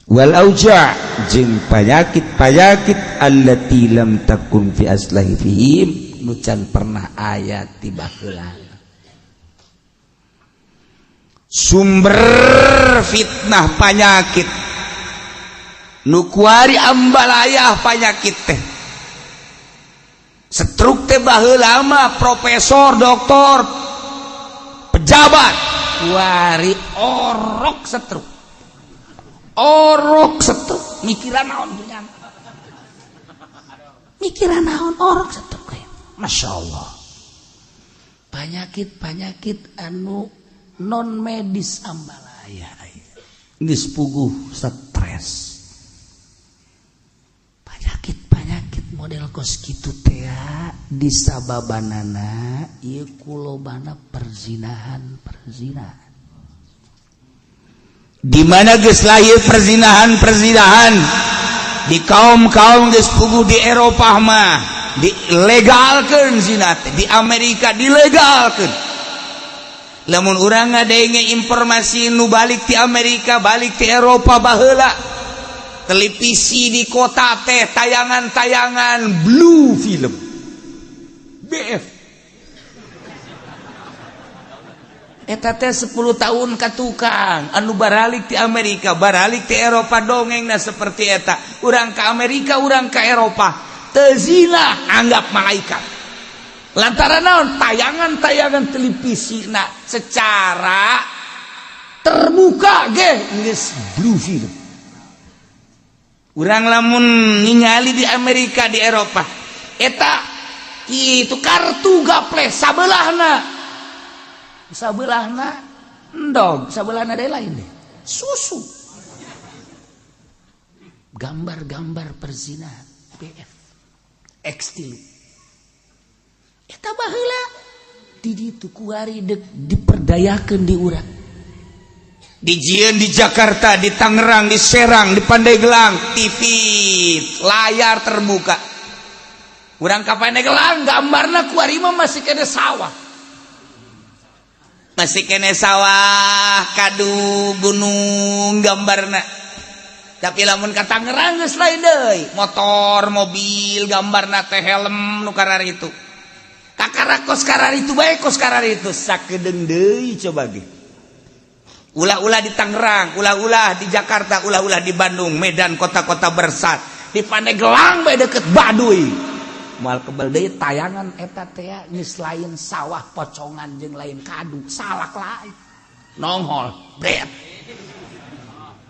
[SPEAKER 1] wal auja, jeung penyakit-penyakit, allati lam takun fi aslafihim, nu can pernah aya ti baheula. Sumber fitnah penyakit nu kuari ambalayah, penyakit teh stroke teh, baheula mah profesor, doktor, pejabat, kuari orok stroke, orok stroke. Mikiran naon punya, mikiran naon orok stroke? Masya Allah, penyakit-penyakit anu non medis ambalaya, geus puguh stres, penyakit-penyakit model kos kitu teh disababanana ieu kulobana perzinahan. Perzinahan di mana geus lahir perzinahan, perzinahan di kaum-kaum geus puguh. Di Eropah mah dilegalkeun zina teh, di Amerika dilegalkeun. Lamun urang ngadenge informasi nu balik di Amerika, balik di Eropa, baheula televisi di kota teh tayangan-tayangan blue film, BF. Eta teh 10 tahun ka tukang anu baralik di Amerika, baralik di Eropa, dongeng. Nah, seperti eta urang ke Amerika, urang ke Eropa teu zina anggap malaikat. Lantaran naon? Tayangan-tayangan televisi, nah, secara terbuka ge geus blue film. Urang lamun ningali di Amerika, di Eropa, eta itu kartu gaple sabelahna, sabelahna endog, sabelahna deui lain deh susu, gambar-gambar perzinahan BF X tilu. Eta baheula di ditu, kuari dek diperdayakeun di urang. Dijieun di Jakarta, di Tangerang, di Serang, di Pandeglang, TV layar terbuka. Urang ka Pandeglang, gambarna kuari mah masih kene sawah. Masih kene sawah, kadu, gunung gambarna. Tapi lamun ka Tangerang geus lain deui, motor, mobil, gambarna teh, helm nu kararitu. Kakara kos kararitu bae, kos kararitu sakedeung deui coba ge. Ulah-ulah di Tangerang, ulah-ulah di Jakarta, ulah-ulah di Bandung, Medan, kota-kota besar. Di Pandeglang bae deket Baduy. Moal kebel deui tayangan eta teh geus lain sawah, pocongan jeung lain kadu, salak lain. Nongol, bret.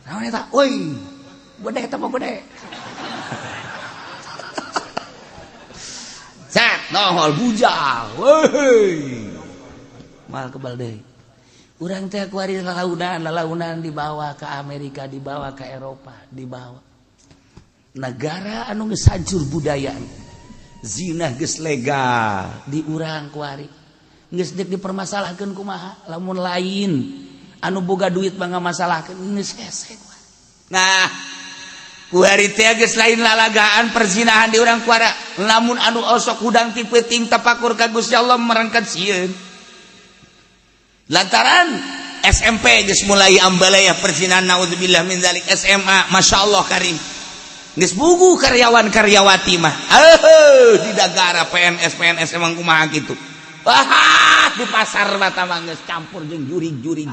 [SPEAKER 1] Naon eta? Euy, gede eta mah gede. Set, nongol bujal. Weuy. Moal kebel deui. Urang teh kuari lalaunan, lalaunan dibawa ke Amerika, dibawa ke Eropa, dibawa. Negara anu geus hancur budaya. Zina geus legal di urang kuari. Geus deuk dipermasalahkeun kumaha? Lamun lain anu boga duit mah ngamasalahkeun, geus hese. Nah, kuari teh geus lain lalagaan perzinahan di urang kuara. Lamun anu osok hudang ti peuting tapakur ka Gusti Allah merengket sieun. Lantaran SMP geus mulai ambalaya perzinahan, naudzubillah min dzalik. SMA, Masya Allah karim, geus bugu karyawan karyawati mah di negara PNS PNS emang kumaha gitu. Wah, di pasar mata mah geus campur jeung jurig-jurig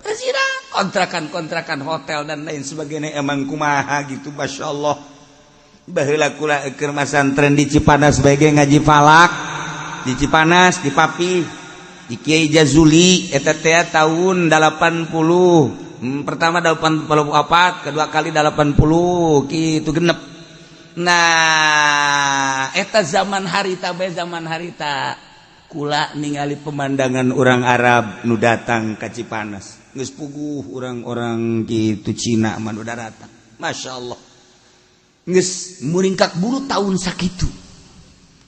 [SPEAKER 1] perzinahan, kontrakan-kontrakan hotel dan lain sebagainya emang kumaha gitu. Masya Allah, baheula kula keur masantren di Cipanas sebagai ngaji falak di Cipanas, di Papi, di Kiai Jazuli eta teh tahun 80, pertama 84, kedua kali 80 gitu genep. Nah, eta zaman harita bae, zaman harita kula ningali pemandangan orang Arab nu datang ka Cipanas geus puguh orang-orang gitu, Cina mah nu datang. Masya Allah, geus muringkak buru tahun sakitu.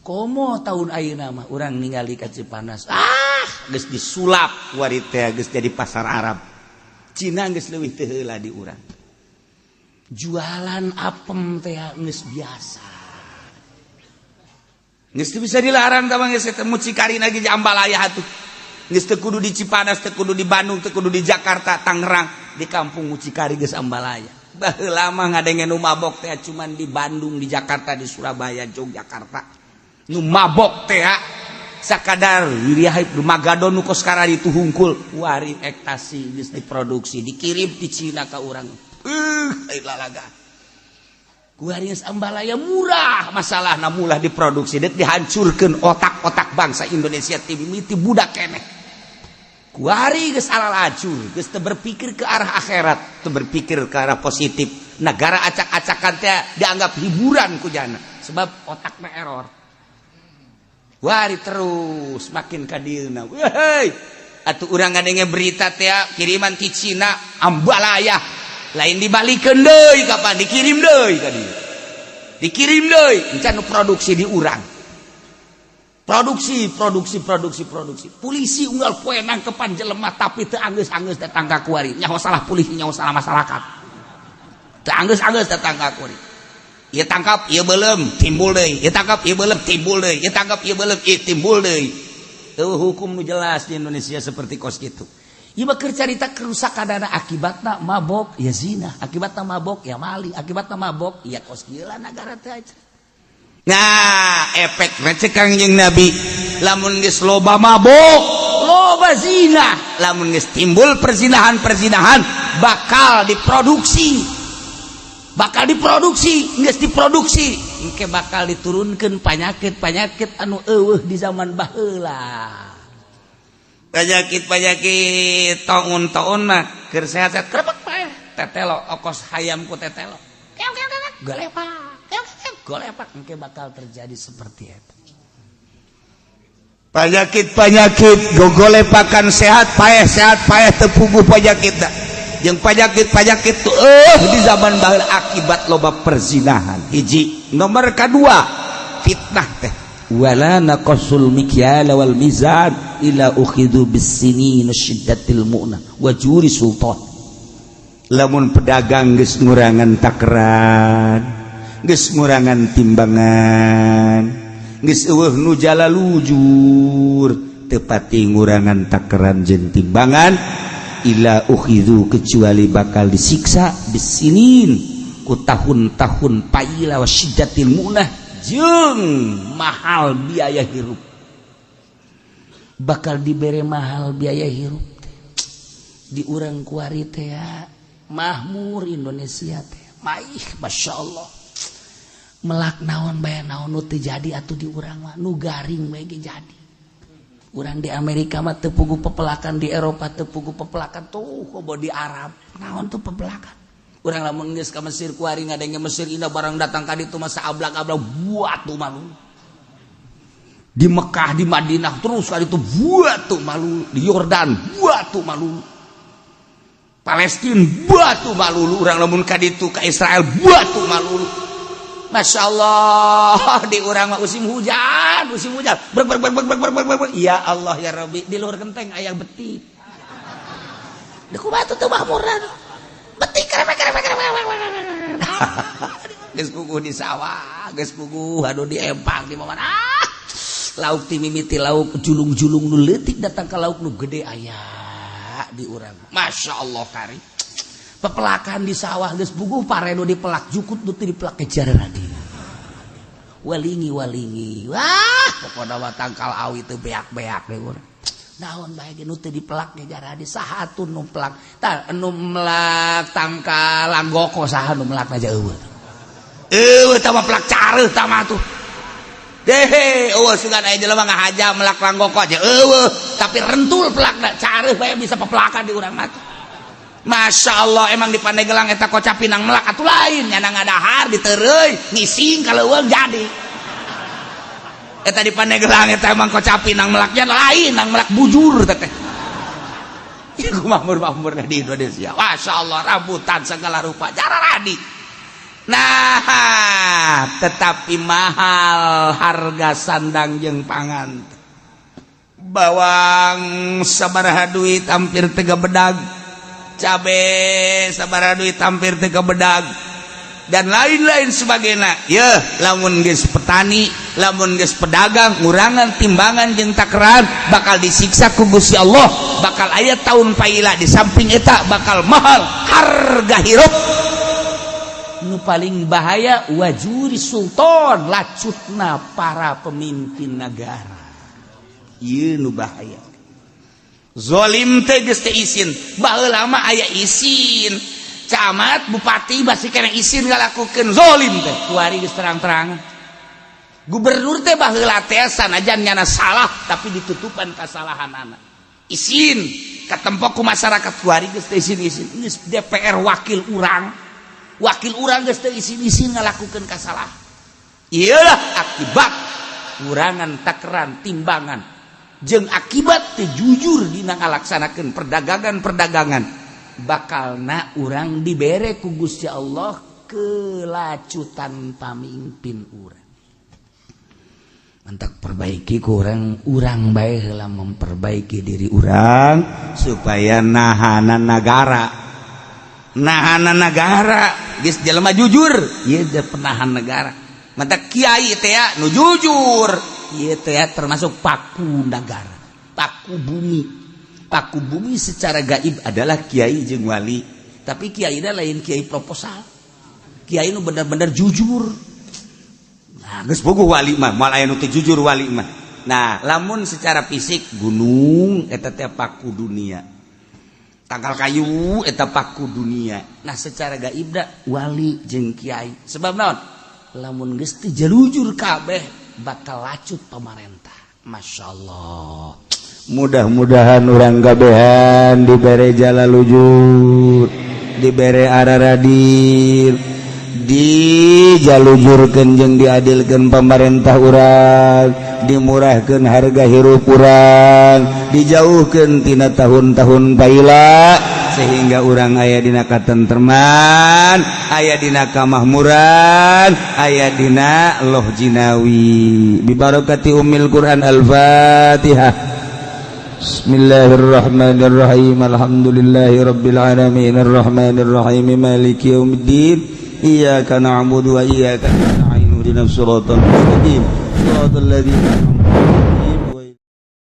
[SPEAKER 1] Komo tahun ayeuna mah urang ningali ka Cipanas, ah, geus disulap wari teh, geus jadi pasar Arab. Cina geus leuwih teu heula di urang. Jualan apem teh geus biasa, geus teu bisa dilarang tah mah, geus teh mucikari lagi jambalaya atuh. Geus teu kudu di Cipanas, teu kudu di Bandung, teu kudu di Jakarta, Tangerang, di kampung mucikari geus ambalaya. Baheula mah ngadenge nu mabok teh cuman di Bandung, di Jakarta, di Surabaya, Yogyakarta. Nu mabok teh sakadar wilayah Magadon nu kos itu hungkul. Wari ekstasi geus diproduksi, dikirim di Cina ka urang. Lalaga kuari geus ambalaya murah, masalahna mulah diproduksi dek dihancurkeun otak-otak bangsa Indonesia ti mimiti budak keneh. Kuari geus alalacur, geus teu berpikir ke arah akhirat, teu berpikir ke arah positif. Negara acak-acakan teh dianggap hiburan ku jana sebab otakna error. Wari terus makin kadieuna. Wehey, atuh urang ngadenge berita teh kiriman ti Cina ambalaya lain dibalikeun deui, kapan dikirim deui ka dieu, dikirim deui. Encan nu produksi di urang, produksi, produksi, produksi, produksi. Polisi unggal poe nangkepan jelema, tapi teu anggeus-anggeus datang ka kuari. Nyaho salah polisi, nyaho salah masyarakat, teu anggeus-anggeus datang ka kuari. Ieu tangkap, ieu belum timbul deui, ieu tangkap, ieu belum timbul deui, ieu tangkap, ieu belum, ieu timbul deui. Eueuh hukum nu jelas di Indonesia seperti kos kitu. Ieu mah keur carita kerusakan, akibatna mabok ya zina, akibatna mabok ya mali, akibatna mabok ya kos kieu lah nagara teh. Nah, efek recek Kangjeng Nabi, lamun geus loba mabok, loba zina, lamun geus timbul perzinahan-perzinahan bakal diproduksi, bakal diproduksi, geus diproduksi. Engke bakal diturunkan penyakit-penyakit anu euweuh di zaman baheula. Penyakit-penyakit taun-taun mah keur sehat-sehat krepek paeh tetelo, okos hayam ku tetelo, keok keok keok, golepak keok keok, golepak. Engke bakal terjadi seperti itu. Penyakit-penyakit gogolepakan, sehat paeh, sehat paeh, teu puguh penyakit jeung penyakit-penyakit tuh di zaman baheula akibat loba perzinahan. Hiji, nomor kedua fitnah teh. Wala naqasul mikyala wal mizan illa ukhidhu bisinin syiddatil mu'nah wa juri sultan. Lamun pedagang geus ngurangan takeran, geus ngurangan timbangan, geus euweuh nu jala lujur, tepati ngurangan takeran jeung timbangan, illa ukhidhu, kecuali bakal disiksa, bisinin, ku tahun-tahun paila, wa syiddatil mu'nah, jeung mahal biaya hirup. Bakal dibere mahal biaya hirup di urang kuari teh ya. Mahmur Indonesia teh maih, Masya Allah. Melak naon bae, naon nu teu jadi atuh di urang mah, nu garing bae ge jadi. Urang di Amerika mah teu puguh pepelakan, di Eropa teu puguh pepelakan tuh, komo di Arab naon tuh pepelakan. Urang lamun geus ka Mesir kuari, ngadenge Mesir indah, barang datang ka ditu mah sablak-ablak buat tuh malu. Di Mekah, di Madinah, terus ka ditu buat tuh malu. Di Yordan buat tuh malu. Palestina buat tuh malu. Urang lamun ka ditu ka Israel buat tuh malu. Masya Allah, di urang mah musim hujan, musim hujan ber ber ber ber ber ber ber, ber. Ya Allah ya Rabbi, di luar kenteng aya betik. Di kumaha tuh mahmuran betik kerepek kerepek kerepek. Geus puguh di sawah, geus puguh aduh di empang, di mana. Ah, lauk ti mimiti lauk julung-julung nu leutik datang ke lauk nu gede aya di urang. Masya Allah, kari pepelakan di sawah geus puguh pare nu dipelak jukut, nu teu dipelak kejar lagi walingi walingi. Wah, pokona mah tangkal awi teu beak-beak deh urang. Naon bae ge nu teu dipelak ge jaradi. Saha atuh nu pelak? Tah, nu melak tangkal langgoko saha nu melak aja? Euweuh, euweuh. Tah mah pelak careuh tah mah tuh deh. Euweuh sugan aya jelema ngahaja melak langgoko aja euweuh, tapi rentul pelakna, careuh bae bisa pepelakan di urang mah. Masya Allah, emang di Pandeglang eta kocap pinang melak atuh lain, nyana ngadahar ditereuy ngising kalau euweuh jadi. Eta di Pandeglang eta emang kocap pinang melaknya lain, nang melak bujur teteh. Iku makmur-makmur di Indonesia. Masya Allah, rambutan segala rupa jaradi. Nah, tetapi mahal harga sandang jeung pangan. Bawang sabaraha duit hampir teu kabedag, cabe sabaraha duit hampir teu kabedag, dan lain-lain sebagainya. Ya, lamun geus petani, lamun geus pedagang ngurangan timbangan jeung takeran, bakal disiksa ku Gusti Allah, bakal aya tahun paila. Di samping eta bakal mahal harga hirup. Nu paling bahaya wajuri sultan, lacutna para pemimpin negara. Ieu nu bahaya. Zolim teh geus teu isin. Baheula mah aya isin camat, bupati, masih kena isin ngalakukeun zolim teh. Kuari geus terang-terangan. Gubernur teh baheula teh sanajan nyana salah, tapi ditutupan kesalahan anak, isin katempok ku masyarakat. Kuari geus teu isin-isin. Geus DPR, wakil urang, wakil urang geus teu isin-isin ngalakukeun kasalahan. Iyalah akibat kurangan takeran timbangan jeung akibat teu jujur dina ngalaksanakeun perdagangan-perdagangan, bakalna urang dibere ku Gusti Allah kelacutan pamimpin urang. Mantak perbaiki kurang urang bae heula, memperbaiki diri urang supaya nahanan negara, nahanan negara. Geus jelema jujur ieu teh penahan negara. Mantak kiai teh ya, nu jujur ieu teh ya, termasuk paku negara, paku bumi. Paku bumi secara gaib adalah kiai jeung wali, tapi kiai lain kiai proposal, kiai nu bener-bener jujur. Nah, geus puguh wali mah moal aya nu teu jujur wali mah. Nah, lamun secara fisik gunung eta teh paku dunia, tangkal kayu eta paku dunia. Nah, secara gaib da wali jeung kiai. Sebab naon? Lamun geus teu jalujur kabeh, bakal lacut pamarentah. Masya Allah,
[SPEAKER 2] Mudah-mudahan urang kabehan dibere jala lujur, dibere araradil, dijalujurkeun jeung diadilkeun pemerintah urang, dimurahkeun harga hirup urang, dijauhkeun tina tahun-tahun paila, sehingga urang aya dina katentreman, aya dina kamahmuran, aya dina loh jinawi, bibarakati ummil Quran. Al-Fatihah. Bismillahirrahmanirrahim. Alhamdulillahirabbil alamin, arrahmanirrahim, maliki yaumiddin, iyyaka na'budu wa iyyaka nasta'in, ihdinas siratal mustaqim, siratal ladzina